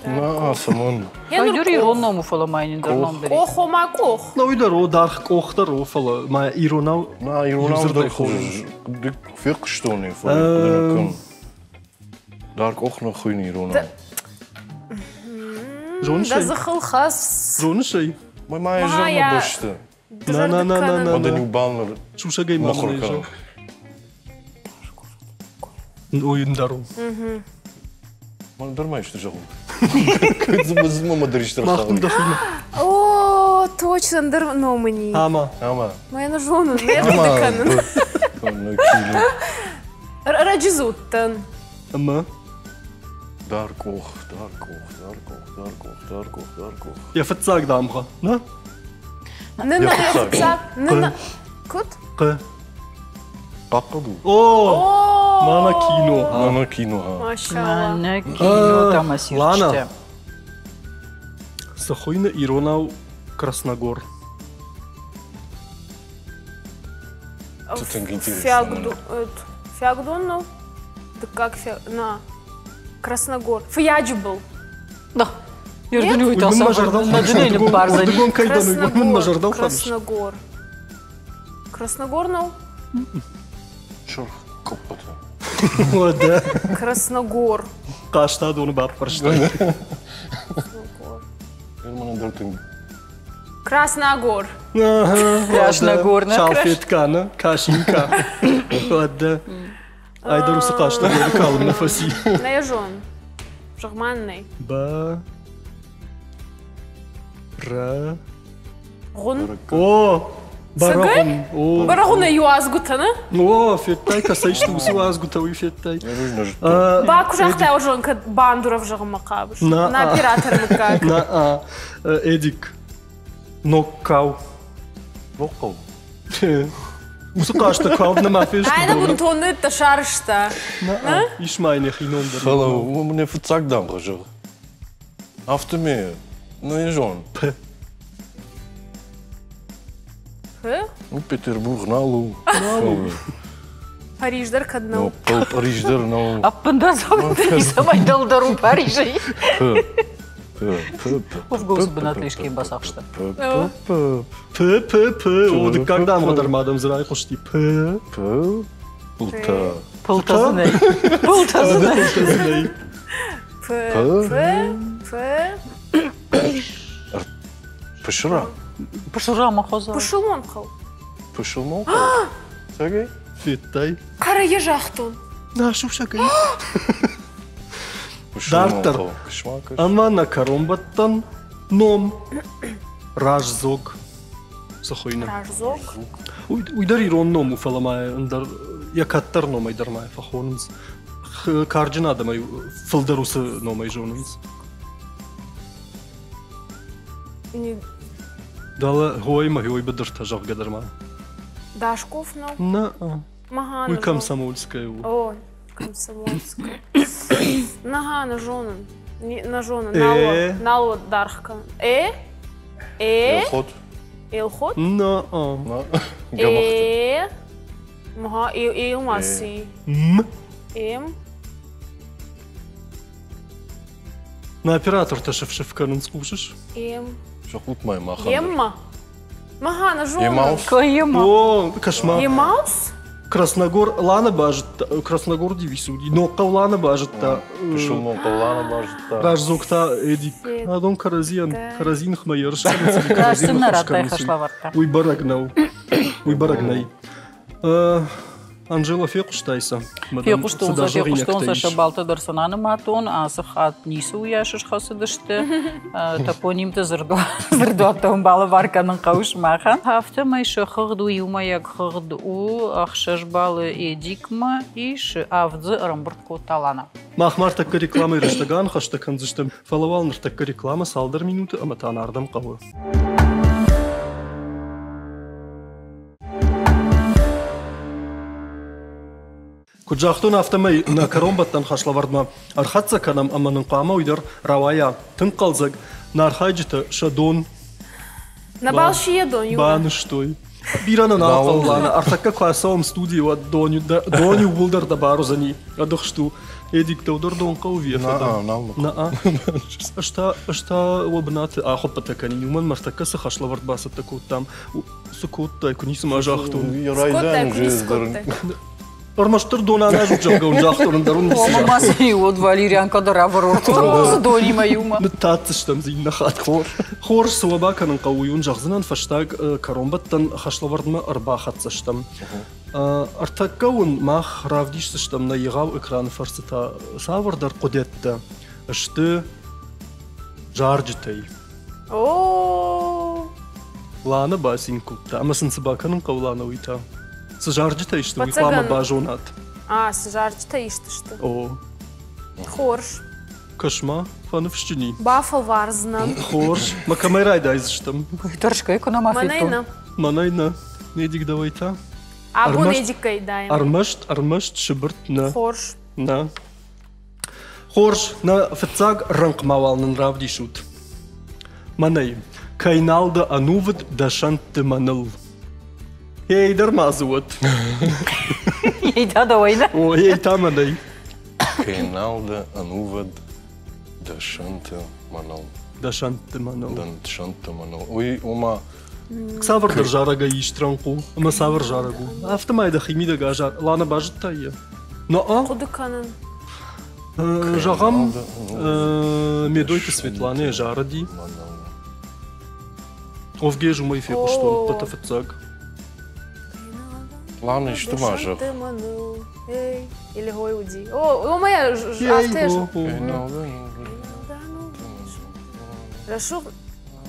На, цӕмӕн? Йӕ ирон ном у, фӕлӕ ма йын ӕндӕр ном дӕр. Къох, ома къох. На, уый дӕр о, даргъ къох дӕр о, фӕлӕ ма иронау. На, иронау дӕр хорз. Фехъуыстон ӕй, фӕлӕ хъуыды нӕ кӕнын. Даргъ къох нӕ хуыйны иронау. Зоныс ӕй? Дӕ дзыхыл хӕц. Зоныс ӕй? Мӕ ма йӕ зӕрмӕ бӕсты. На, на, на, на, на. Уӕдӕ иу бал ныр Сусӕгӕй ма мыхуыр кӕнын. Ой, ӕндӕр у. Мӕн дӕр ма исты зӕгъут. Мама дӕр исты Мах дын дӕхимӕ. О, точно, ӕндӕр ном ын и. Ама. Ама. Мӕ нӕ зонын, нӕ хъуыды кӕнын. Раджы дзы уыдтӕн. Ӕмӕ? Дар къух, дар къух, дар къух, дар къух, дар къух, дар къух. Йӕ фыццаг дамгъӕ, нӕ? Нӕ, нӕ, йӕ фыццаг. Нӕ, нӕ. Куыд? Хъ. Хъахъхъӕду. О! Мана кино. Мана кино. Мана кино там Лана. Цы хуыйны иронау Красногор? Тынг интересно. Фиагдон нӕу? Дыккаг фиаг... На. Красногор. Фыйаджы был. Да. Красногор. Красногор нӕу? Сырх къуыппытӕ. Уӕдӕ. Красногор. Хъӕстӕ доны баппӕрста. Красногор. Германӕн дӕр тынг Красногор. Красногор. Салфетка, нӕ? Касинка. Уӕдӕ. Айдӕр уыцы хъӕстӕ доны калын нӕ фӕци. Нӕ зон. Зӕгъ-ма нӕй. Ба. Рӕ. Гъун. О, Бӕрӕгъуын. О. Бӕрӕгъуынӕй уазгуытӕ, нӕ? О, федтай, кӕцӕй сты уыцы уазгуытӕ, уый федтай. Ба куы загътай, ӕвзон, кӕд бандур ӕвзӕгъынмӕ хъавыс? На оператор мыггаг. На, Эдик, Ногкау. Ногхъӕу. Уыцы хъазты калд нӕма фесты. Ай, бынтон ныдтӕ сарӕзта. Ис ма йын йӕхи ном дӕр. Фӕлӕ уым нӕ фыццаг дамгъӕ зӕгъ. Афтӕ ме, ну не зон. П. П? Ну, Петербург нал у. Нал у. Париж дӕр кӕд нӕу? Ну, Париж дӕр нӕу. Ӕппындӕр ницӕмӕй дӕлдӕр у Парижӕй. П. Уфгосы бынаты искӕй бацахста. П, П, П. О, дыккаг дамгъӕ дӕр ма дӕм дзы райхъуысти. П. П. Пылтӕ. Пылтӕ дзы нӕй. Пылтӕ дзы нӕй. П, П, П. Пысыра. Пысыра ма хоза. Пысылмон хъӕу. Пысылмон хъӕу. Сергей? Федтай? Хъӕрӕй загътон. Нӕ сусӕгӕй. Дарддӕр ӕмӕ нӕ кӕронбӕттӕн ном Раздзог цы хуыйны? Раздзог? Уый дӕр ирон ном у, фӕлӕ ма ӕндӕр йӕ кӕддӕр номӕй дӕр ма фӕхонынц. Карджын адӕмӕй фылдӕр уыцы номӕй зонынц. Дӕлӕ хоймӕ хой быдыртӕ зӕгъгӕ дӕр ма. Дашков нӕу? Нӕ. Уый Комсомольская у. О, Комсомольская. Нага, нӕ зонын. Нӕ зонын. Нал, нал даргъ кӕнын. Э? Э? Елхот. Елхот? На. Э? Мага, Елмасы. М. М. На оператортӕ сыф-сыф кӕнынц, хъусыс? М. Зӕгъут ма махӕн. Емма. Мага, нӕ зонын. Емаус? Ема. О, кӕс-ма. Емаус? Красногор Лана базыдта, Красногор дивиси уыди, Ногхъӕу Лана базыдта. Пысылмон хъӕу Лана базыдта. Раздзог та Эдик. Адон кӕрӕдзийӕн, кӕрӕдзи ныхмӕ ерыс кӕнынц, кӕрӕдзи ныхмӕ кӕнынц. Уый бӕрӕг нӕу. Уый бӕрӕг нӕй. Анжела, фехъуыстай сӕ? Фехъуыстон сӕ, фехъуыстон сӕ, сӕ балтӕ дӕр сын анымадтон. Ацы хатт ницы уыйас схӕцыдысты. Топонимты дзырдуӕттӕ балӕвар кӕнын хъӕуы сымахӕн. Афтӕмӕй сӕ хыгъд у иумӕйаг хыгъд у 6 баллы Эдикмӕ ис, авд дзы ӕрӕмбырд кодта Лана. Мах ма ӕртӕккӕ рекламӕйы рӕстӕг аныхӕстӕ кӕндзыстӕм, фӕлӕ уал ныртӕккӕ рекламӕ цалдӕр минуты ӕмӕ та нардӕм хъӕуы. Куыд загътон, афтӕмӕй нӕ кӕронбӕттӕн хӕслӕвӕрдмӕ ӕрхӕццӕ кӕнӕм ӕмӕ нын хъуамӕ уый дӕр рауайа тынг хъӕлдзӕг. Нӕ архайджытӕ сӕ дон Нӕ балсийӕ дон банызтой. Бирӕ нӕ нал хъӕуы, Лана. Ӕртӕккӕ куы ацӕуӕм студийы, уӕд дон, дон иууылдӕр дӕ бар уыдзӕни. Ӕдыхст у. Эдик, дӕу дӕр дон хъӕуы ӕви Наа. Ӕз та, ӕз та уӕ бынаты ахуыппытӕ кӕнин, уымӕн мӕ ӕртӕккӕ цы хӕслӕвӕрд бацӕттӕ кодтам, Цы кодтай, куы ницы ма загътон. Райдайӕн уже дӕр. Ӕрмӕстдӕр дон аназут, зӕгъгӕ, уын загътон, ӕндӕр уын ницы Ома ма цы уӕд валерьянка дӕр ӕвӕрон донимӕ иумӕ. Ныттаддзыстӕм дзы иннӕ хатт. Хорз, цы уӕ бакӕнын хъӕуы, уый уын зӕгъдзынӕн фӕстаг кӕронбӕттӕн хӕслӕвӕрдмӕ ӕрбахӕццӕ стӕм. Ӕртӕккӕ уын мах равдисдзыстӕм нӕ егъау экраны фӕрцы та цавӕрдӕр хъуыдӕттӕ сты зарджытӕй. О! Лана бацин кодта. Ӕмӕ сын цы бакӕнын хъӕуы Лана, уый та? Цы зарджытӕ исты, уый хъуамӕ базонат. А, цы зарджытӕ ист сты? О. Хорз. Кӕс-ма, фӕныфсджын и. Бафӕлвардзынӕн. Хорз. Мӕ кӕмӕй райдайдзыстӕм? Тӕрсгӕ куы нӕма федтон. Мӕнӕй нӕ. Мӕнӕй нӕ. Эдик, давай та. Абон Эдиккӕй даем. Ӕрмӕст, ӕрмӕст сыбыртт нӕ. Хорз. Нӕ. Хорз, нӕ фыццаг рӕнхъ уал нын равдисут. Мӕнӕй, кӕй нал дӕ ӕнувыд дӕ сӕнтты мӕныл. Ей дӕр ма дзы уӕд. Ей та дӕуӕй нӕ? О, ей та мӕнӕй. Кӕй нал дӕ ӕнувыд дӕ сӕнтты мӕныл. Дӕ сӕнтты мӕныл. Дӕ сӕнтты мӕныл. Уый, ома, Цавӕрдӕр зарӕгӕй ист рӕнхъ у ӕмӕ цавӕр зарӕг у? Афтӕмӕй дӕхи мидӕг азар. Лана, базыдтай йӕ? Но-а? Хъуыды кӕнын. Зӕгъӕм, Медойты Светланӕ зарыди. Овгеж уымӕй фехъуыстон ӕппӕты фыццаг. Лана, исты ма зӕгъ. Или гой уыди. О, о, моя афтӕ. Рӕсугъд.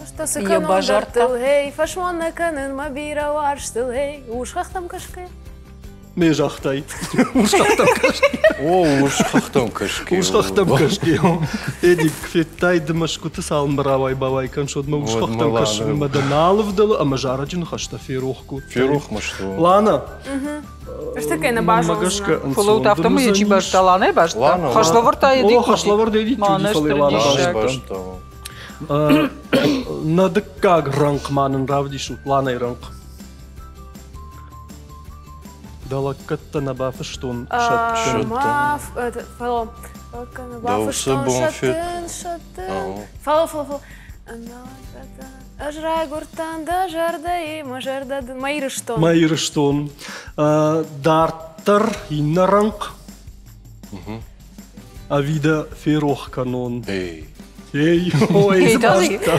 Что цы кӕнон дӕрдтыл, эй, фӕсмон нӕ кӕнын мӕ бирӕ уарзтыл, эй, урс хӕхтӕм кӕсгӕ. Ме загътай. Урс хӕхтӕм кӕсгӕ. О, урс хӕхтӕм кӕсгӕ. Урс хӕхтӕм кӕсгӕ. Эдик, федтай ды Мӕскуыты цалынмӕ рауай-бауай кӕныс, уӕдмӕ урс хӕхтӕм кӕсынмӕ дӕ нал ӕвдӕлы ӕмӕ зарӕджы ныхӕстӕ ферох кодтай. Ферох мӕ сты. Лана, Ӕртыккӕй нӕ базондзынӕ. Фӕлӕ уыд афтӕмӕй йӕ чи базыдта, Ланӕ базыдта. Хӕслӕвӕрд та Эдик. О, хӕслӕвӕрд Эдик уыди, фӕлӕ Лана базыдта. Нӕ дыккаг рӕнхъ ма нын равдисут, Ланӕйы рӕнхъ. Дӕ лӕггӕдтӕ нӕ бафыстон сӕттын. Фӕлӕ бафыстон сӕттын, сӕттын. Фӕлӕ, фӕлӕ, фӕлӕ. Ӕз райгуырдтӕн дӕ зӕрдӕйы, мӕ зӕрдӕ дын, мӕ Ирыстон. Мӕ Ирыстон. Дарддӕр иннӕ рӕнхъ. Ӕви дӕ ферох кӕнон? Эй. Эй, ой, базыдта.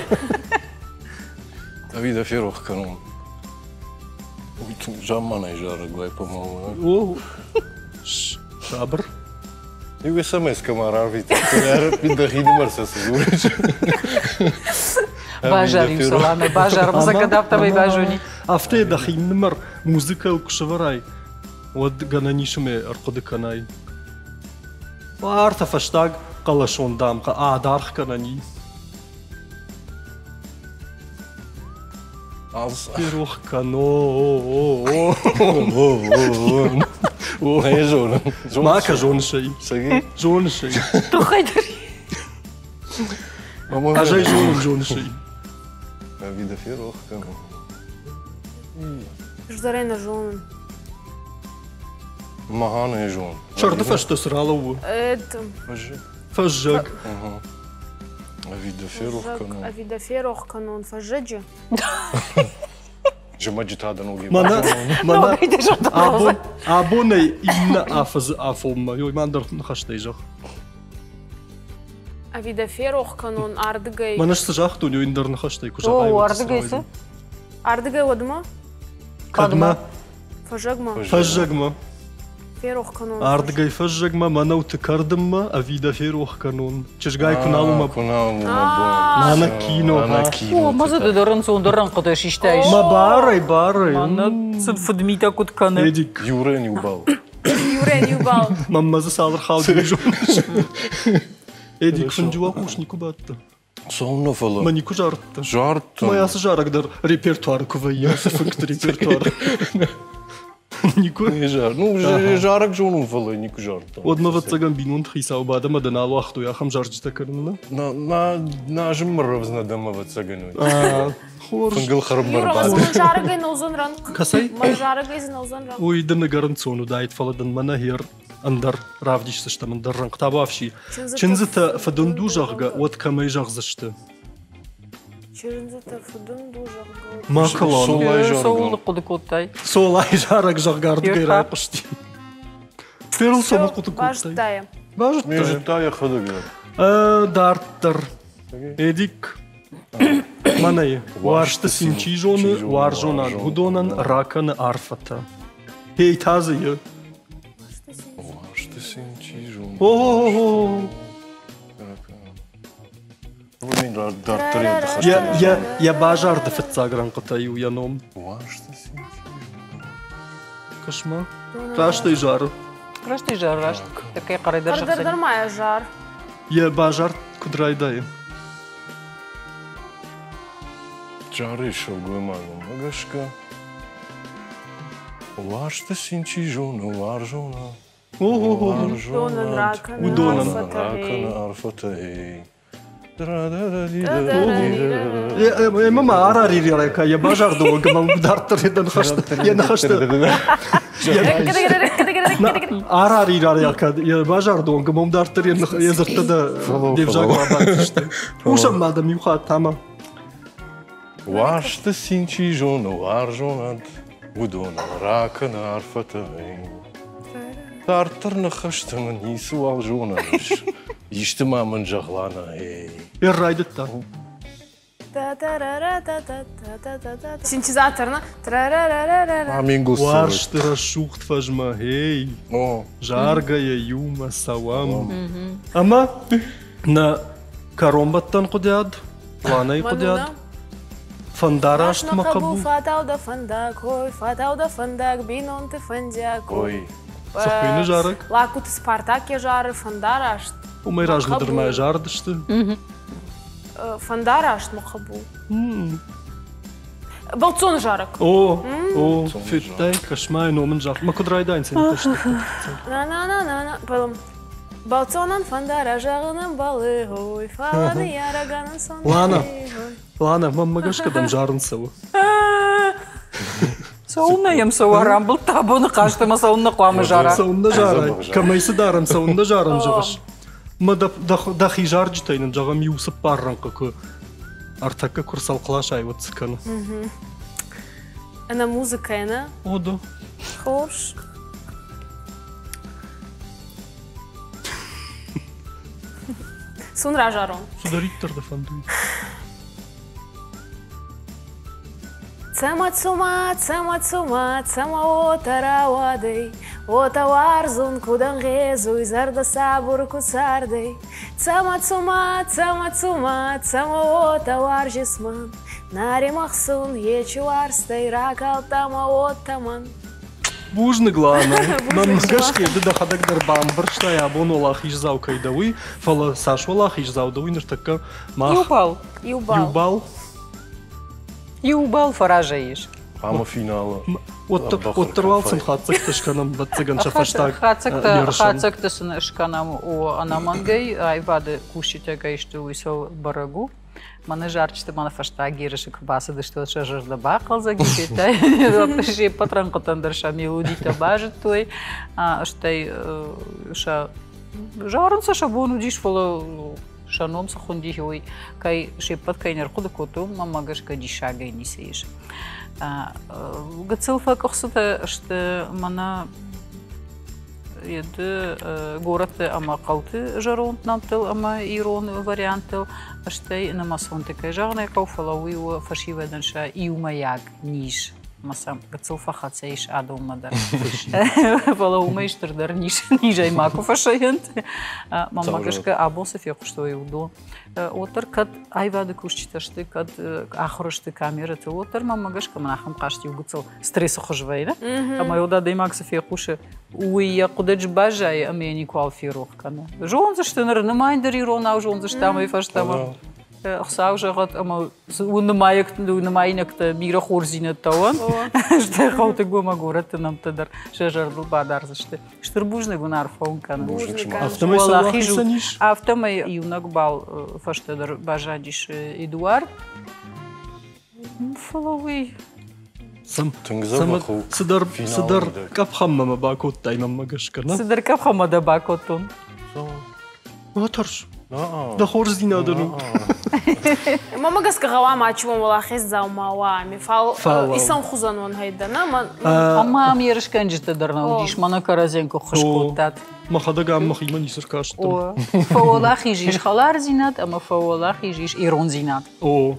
Ӕви дӕ ферох кӕнон? Уый тынг замманай зарӕг уай, по-моему. О, сабыр. Иу смс-ка ма рарвита. Дӕхинымӕр сӕ цы дзурыс? Базар-иу Саламе, базар, музыка афтӕмӕй базони. Афтӕ дӕхинымӕр музыкӕйыл куы сӕвӕрай, уӕд гӕнӕн ис ӕмӕ ӕрхъуыды кӕнай. Ӕртӕ фӕстаг хъӕлӕсон дамгъӕ адаргъ кӕнӕн и. Ферох кӕно. Нӕ зонын. Ма кӕ зоныс ӕй. Зоныс ӕй. Туххӕй дӕр. Ӕз ӕй зонын, зоныс ӕй. Ӕви дӕ ферох кӕнон? Ӕз дӕр ӕй нӕ зонын. Мӕгъа нӕ зон. Сӕрды фӕстӕ цы ралӕууы? Фӕззӕг. Ӕви дӕ ферох кӕнон? Ӕви дӕ ферох кӕнон фӕззӕджы? Зымӕджы та дӕ ногӕй Мӕнӕ, мӕнӕ абон, абонӕй иннӕ афӕдзы афонмӕ, ой, ма ӕндӕр ныхӕстӕй зӕгъ. Ӕви дӕ ферох кӕнон ардыгӕй? Мӕнӕ цы загътон, ой, ӕндӕр ныхӕстӕй куы зӕгъай. О, ардыгӕй цы? Ардыгӕй уӕдмӕ? Кӕдмӕ? Фӕззӕгмӕ. Фӕззӕгмӕ. Ферох кӕнон. Ардыгӕй фӕззӕгмӕ мӕнӕуты кӕрдынмӕ ӕви дӕ ферох кӕнон? Чызгай куы нал у мӕ Куы нал у мӕ бон. Нана кино. Нана кино. О, мӕ зӕрдӕ дӕр ӕнцондӕр рӕнхъытӕ систаис. Мӕ барӕй, барӕй. Мӕнӕ цы фыдмитӕ куыд кӕны. Эдик. Юрӕн иу бал. Юрӕн иу бал. Мӕнмӕ дзы цалдӕр хауди зоныс. Эдик фынджы уӕлхъус никуы бадтӕ. Цӕуылнӕ фӕлӕ? Мӕ никуы зардта. Зардта. Мӕ ацы зарӕг дӕр репертуары куы вӕййы, ацы фынгты репертуары. Никуы? Не зар. Ну, зарӕг зонун, фӕлӕ никуы зардта. Уӕд мӕ ӕвӕццӕгӕн бинонты хицау бад ӕмӕ дӕ нал уагътой ахӕм зарджытӕ кӕнын, нӕ? На, на, на зыммӕ рӕвдз нӕ дӕм ӕвӕццӕгӕн. Хорз. Фынгыл хӕрынмӕ ӕрбадын. Зарӕгӕй нӕудзӕн рӕнхъ. Кӕцӕй? Мӕ зарӕгӕй дзы нӕудзӕн рӕнхъ. Уый дын ӕгӕр ӕнцон уыдаид, фӕлӕ дын мӕнӕ гъер ӕндӕр равдисдзыстӕм ӕндӕр рӕнхъ табуафси. Чындзытӕ фыдуынд у, зӕгъгӕ, уӕд кӕмӕй зӕгъдзысты? Чындзытӕ фыдуынд у, зӕгъгӕ. Ма кӕлон. Цӕуыл хъуыды кодтай? Солайы зарӕг, зӕгъгӕ, ардыгӕй райхъуысти. Ферыл цӕуыл хъуыды кодтай? Базыдта йӕ. Базыдта. Зыдта йӕхӕдӕг дӕр. Дарддӕр. Эдик, мӕнӕй уарзты цин чи зоны, уарзонад уыдонӕн ракӕны арфӕтӕ. Ей та дзы и. Уарзты цин чи зоны. О-о-о! Йӕ базарды фыццаг рӕнхъытӕй у йӕ ном. Уарзты цин чи зоны. Кӕс-ма, раст ӕй зары. Раст ӕй зары, раст. Такӕй хъӕрӕй дӕр зӕгъдзӕни. Дӕр ма йӕ зар. Йӕ базар куыд райдайы? Зары сылгоймагмӕ гӕсгӕ. Уарзты цин чи зоны, уарзона. Уыдонӕн Уыдонӕн ракӕны арфӕтӕ. Ӕмӕ ма арарирӕка йӕ базарды онг ӕмӕ дарддӕр йӕ ныхӕсты арарирӕка йӕ базарды онг ӕмӕ дарддӕр йӕ дзырдтӕ де взагмӕ абадтысты. Хъусӕм ма дӕм иу хатт ӕмӕ Уарзты цин чи зоны, уарзонад, уыдонӕн ракӕны арфӕтӕ. Дарддӕр ныхӕсты мын ницыуал зонӕн ис. Исты ма мын зӕгъ, Лана, эй. Эр райдыдта. Синтезатор, на? Уарзты рӕсугъд фӕзмӕ, эй, заргӕйӕ иумӕ цӕуӕм. Ӕмӕ нӕ кӕронбӕттӕн хъуыдиад, Ланайы хъуыдиад. Фӕндараст мӕ хъӕбул. Фатау дӕ фӕндаг, ой, фатау дӕ фӕндаг, бинонты фӕндиаг, ой. Цы хуыйны зарӕг? Лакуты Спартак йӕ зары фӕндараст. Уымӕй размӕ дӕр ма зарыдысты. Фӕндараст мӕ хъӕбул. Бӕлццоны зарӕг. О, о, федтай, кӕс-ма, ном ын загъ. Мӕ куыд райдайынц На-на-на-на-на. Бӕлццонӕн фӕндара зӕгъын ӕмбӕлы, ой, фӕлӕ ныййарӕгӕн ӕнцон. Лана, Лана, мӕнмӕ гӕсгӕ дӕм зарын цӕуы. Цӕуылнӕ йӕм цӕуа рамбылдта абоны хъазт ӕмӕ цӕуылнӕ хъуамӕ зара? Цӕуылнӕ зарай? Кӕмӕй цы дарӕм, цӕуылнӕ зарӕм, зӕгъыс? Мӕ дӕхи зарджытӕй нын, зӕгъӕм, иу цыппар рӕнхъы куы ӕртӕккӕ куы рцӕлхъласай, уӕд цы кӕны? Ӕнӕ музыкӕ, нӕ? О, да. Хорз. Сун разарон. Цыдӕриддӕр дӕ фӕндуй. Цӕмӕ цума, цӕмӕ цума, цӕмӕ уотӕ рауадӕй, уотӕ уарзун куд ӕнгъезуй, зӕрдӕ сабур ку цардӕй. Цӕмӕ цума, цӕмӕ цума, цӕмӕ уотӕ уарзис мӕн, нӕ римӕхсун ечи уарзтӕй ракалдта мӕ уод тӕмӕн. Бузныг, Лана. Мӕнмӕ гӕсгӕ ды дӕхӕдӕг дӕр бамбӕрстай, абон уӕлахиздзау кӕй дӕ, уый, фӕлӕ цас уӕлахиздзау дӕ, уый ныртӕккӕ мах... Иу балл. Иу балл. Иу балл. Иу балл фӕразӕй ис. Ӕмӕ финалы. Уӕддӕр уал сын хатдзӕгтӕ скӕнӕм, ӕвӕццӕгӕн, сӕ фӕстаг ерысӕн. Хатдзӕгтӕ сын скӕнӕм ӕнӕмӕнгӕй, аивады кусджытӕ кӕй сты, уый сыл бӕрӕг у. Мӕнӕ зарджыты мӕнӕ фӕстаг ерысы куы бацыдысты, уӕд сӕ зӕрдӕ бахъӕлдзӕг и, федтай, се ппӕт рӕнхъытӕн дӕр сӕ мелодитӕ базыдтой, стӕй сӕ зарын сӕ сӕ бон уыдис, фӕлӕ сӕ ном цы хуынди, уый кӕй се ппӕт кӕй не рхъуыды кодтой, уымӕ гӕсгӕ диссагӕй ницы ис. Гыццыл фӕкъуыхцытӕ сты мӕнӕ Еды горӕтты ӕмӕ хъӕуты зӕронд нӕмттыл ӕмӕ ирон варианттыл, стӕй нымӕцонты кӕй зӕгъын ӕй хъӕуы, фӕлӕ уый у фӕсивӕдӕн сӕ иумӕйаг низ. Ӕмӕ сӕм гыццыл фӕхӕццӕ ис адонмӕ дӕр. Фӕлӕ уымӕй стырдӕр низ низӕй макуы фӕсайӕнт. Мӕнмӕ гӕсгӕ абон цы фехъуыстой, уыдон уӕддӕр кӕд аивады кусджытӕ сты, кӕд ахуыр сты камерӕты, уӕддӕр мӕнмӕ гӕсгӕ мын ахӕм хъазт иу гыццыл стрессы хуыз вӕййы. Ӕмӕ уӕд адӕймаг цы фехъусы, уый йӕ хъуыдыджы баззайы ӕмӕ йӕ никуал ферох кӕны. Зондзысты ныр, нымайын дӕр иронау зондзысты амӕй фӕстӕмӕ. Хуыцау зӕгъӕд, ӕмӕ нымаинӕгтӕ бирӕ хорздзинӕдтӕ уӕнт, стӕй хъӕуты ӕмӕ горӕтты нӕмттӕ дӕр сӕ зӕрдыл бадардзысты. Стыр бузныг уын арфӕ уын кӕнын. Афтӕмӕй сӕ ис? Афтӕмӕй иунӕг бал фӕстӕдӕр баззадис Эдуард. Фӕлӕ уый Тынг дзӕбӕх у. Цыдӕр, цыдӕр къӕпхӕнмӕ мӕ бакодтай мӕнмӕ гӕсгӕ, нӕ? Цыдӕр къӕпхӕнмӕ дӕ бакодтон. Ма тӕрс. Дӕ хорздзинадӕн у. Мӕнмӕ гӕсгӕ гъӕуама ачи уӕлахездзау ма уа ами, фал исӕнхузӕн уон гьӕйдӕ, нӕ? Ӕма ам ерысгӕнджытӕ дӕр нӕ уыдис, мӕнӕ кӕрӕдзийӕн куы ххуыс кодтат. Мӕхӕдӕг ам мӕхимӕ ницы ркастӕн. Фӕуӕлахиз ис хӕлардзинад ӕмӕ фӕуӕлахиз ис ирондзинад. О,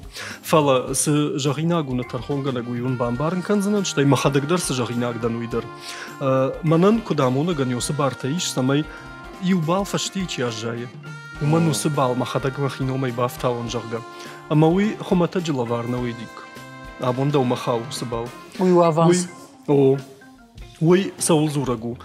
фӕлӕ цы зӕгъинаг у нӕ тӕрхонгӕнӕг, уый уын бамбарын кӕндзынӕн, стӕй мӕхӕдӕг дӕр цы зӕгъинаг дӕн, уый дӕр. Мӕнӕн куыд амонӕгӕн уыцы бартӕ ис, цӕмӕй иу бал фӕстейы чи аззайы, уымӕн уыцы бал мӕхӕдӕг мӕхи номӕй бафтауон, зӕгъгӕ. Ӕмӕ уый хуымӕтӕджы лӕвар нӕ уыдик. Абон дӕумӕ хауы уыцы бал. Уый у аванс. О, уый цӕуыл дзурӕг у?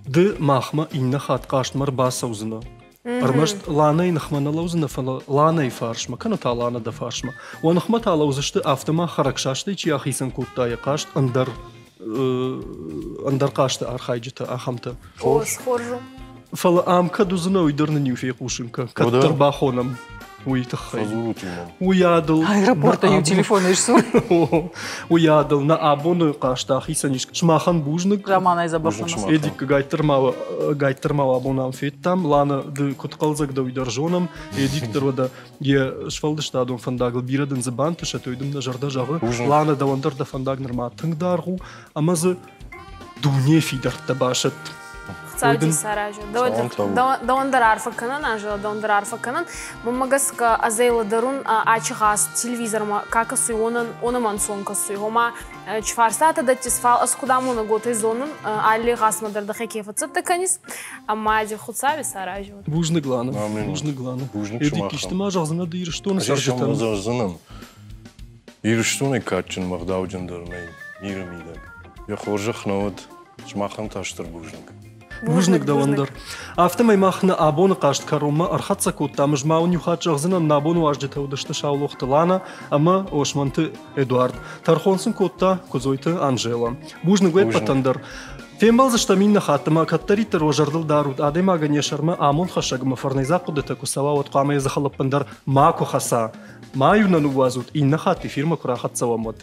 Ды махмӕ иннӕ хатт хъазтмӕ ӕрбацӕудзынӕ. Ӕрмӕст Ланӕйы ныхмӕ нӕ лӕудзынӕ, фӕлӕ Ланӕйы фарсмӕ, кӕнӕ та Ланӕ дӕ фарсмӕ. Уӕ ныхмӕ та лӕудзысты, афтӕ ма хӕрӕгсастӕй чи ахицӕн кодта йӕ хъазт, ӕндӕр ӕндӕр хъазты архайджытӕ, ахӕмтӕ. Хорз, хорз у. Фӕлӕ ам кӕд уыдзынӕ, уый дӕр нын-иу фехъусын кӕн. Кӕддӕр бахонӕм уый тыххӕй. Уый адыл Аэропорты иу телефонӕй сдзур. Уый адыл нӕ абоны хъазт ахицӕн ис. Сымахӕн бузныг. Заманай дзӕбӕх Эдик, гайттӕр ма гайттӕр ма абон ам федтам. Лана, ды куыд хъӕлдзӕг дӕ, уый дӕр зонӕм. Эдик дӕр уӕдӕ йе сфӕлдыстадон фӕндагыл бирӕ дын дзы бантысӕт, уый дын нӕ зӕрдӕ зӕгъы. Лана, дӕуӕн дӕр дӕ фӕндаг нырма тынг даргъ у, ӕмӕ дзы дуне фидӕрттӕ басӕтт. Хуыцауди саразӕд. Дӕуӕн дӕр арфӕ кӕнӕн, Анжела, дӕуӕн дӕр арфӕ кӕнӕн. Мӕнмӕ гӕсгӕ ӕз ӕй лӕдӕрун, ачи гъаз телевизормӕ ка кӕсуй, уонӕн уонӕмӕ ӕнцон кӕсуй. Гъома, чи фарстатӕ дӕттис, фал ӕз куд амонӕг, уотӕ зонун, алли гъазмӕ дӕр дӕхе ке фӕццӕттӕ кӕнис, ӕма ди Хуцауи саразӕд. Бузныг, Лана. Бузныг, Лана. Бузныг Эдик, исты ма зӕгъдзынӕ ды Ирыстоны цӕрджытӕн? Зӕгъдзынӕн. Ирыстонӕй кадджын ӕмӕ ӕгъдауджындӕр нӕй миры мидӕг. Йӕ хорзӕх нӕ уӕд, сымахӕн та стыр бузныг. Бузныг дӕуӕн дӕр. Афтӕмӕй мах нӕ абоны хъазт кӕронмӕ ӕрхӕццӕ кодтам. Ӕз ма уын иу хатт зӕгъдзынӕн, нӕ абоны уазджытӕ уыдысты Саулохты Лана ӕмӕ Османты Эдуард. Тӕрхон сын кодта Куыдзойты Анжела. Бузныг уе ппӕтӕн дӕр. Фембӕлдзыстӕм иннӕ хатт ӕмӕ кӕддӕриддӕр уӕ зӕрдыл дарут, адӕймагӕн йӕ сӕрмӕ амондхӕссӕг ӕмӕ фӕрнӕйдзаг хъуыдытӕ куы цӕуа, уӕд хъуамӕ йӕ дзыхыл ӕппындӕр макуы хӕца. Ма-иу нӕ ныууадзут, иннӕ хатт эфирмӕ куы рахӕццӕ уӕм, уӕд.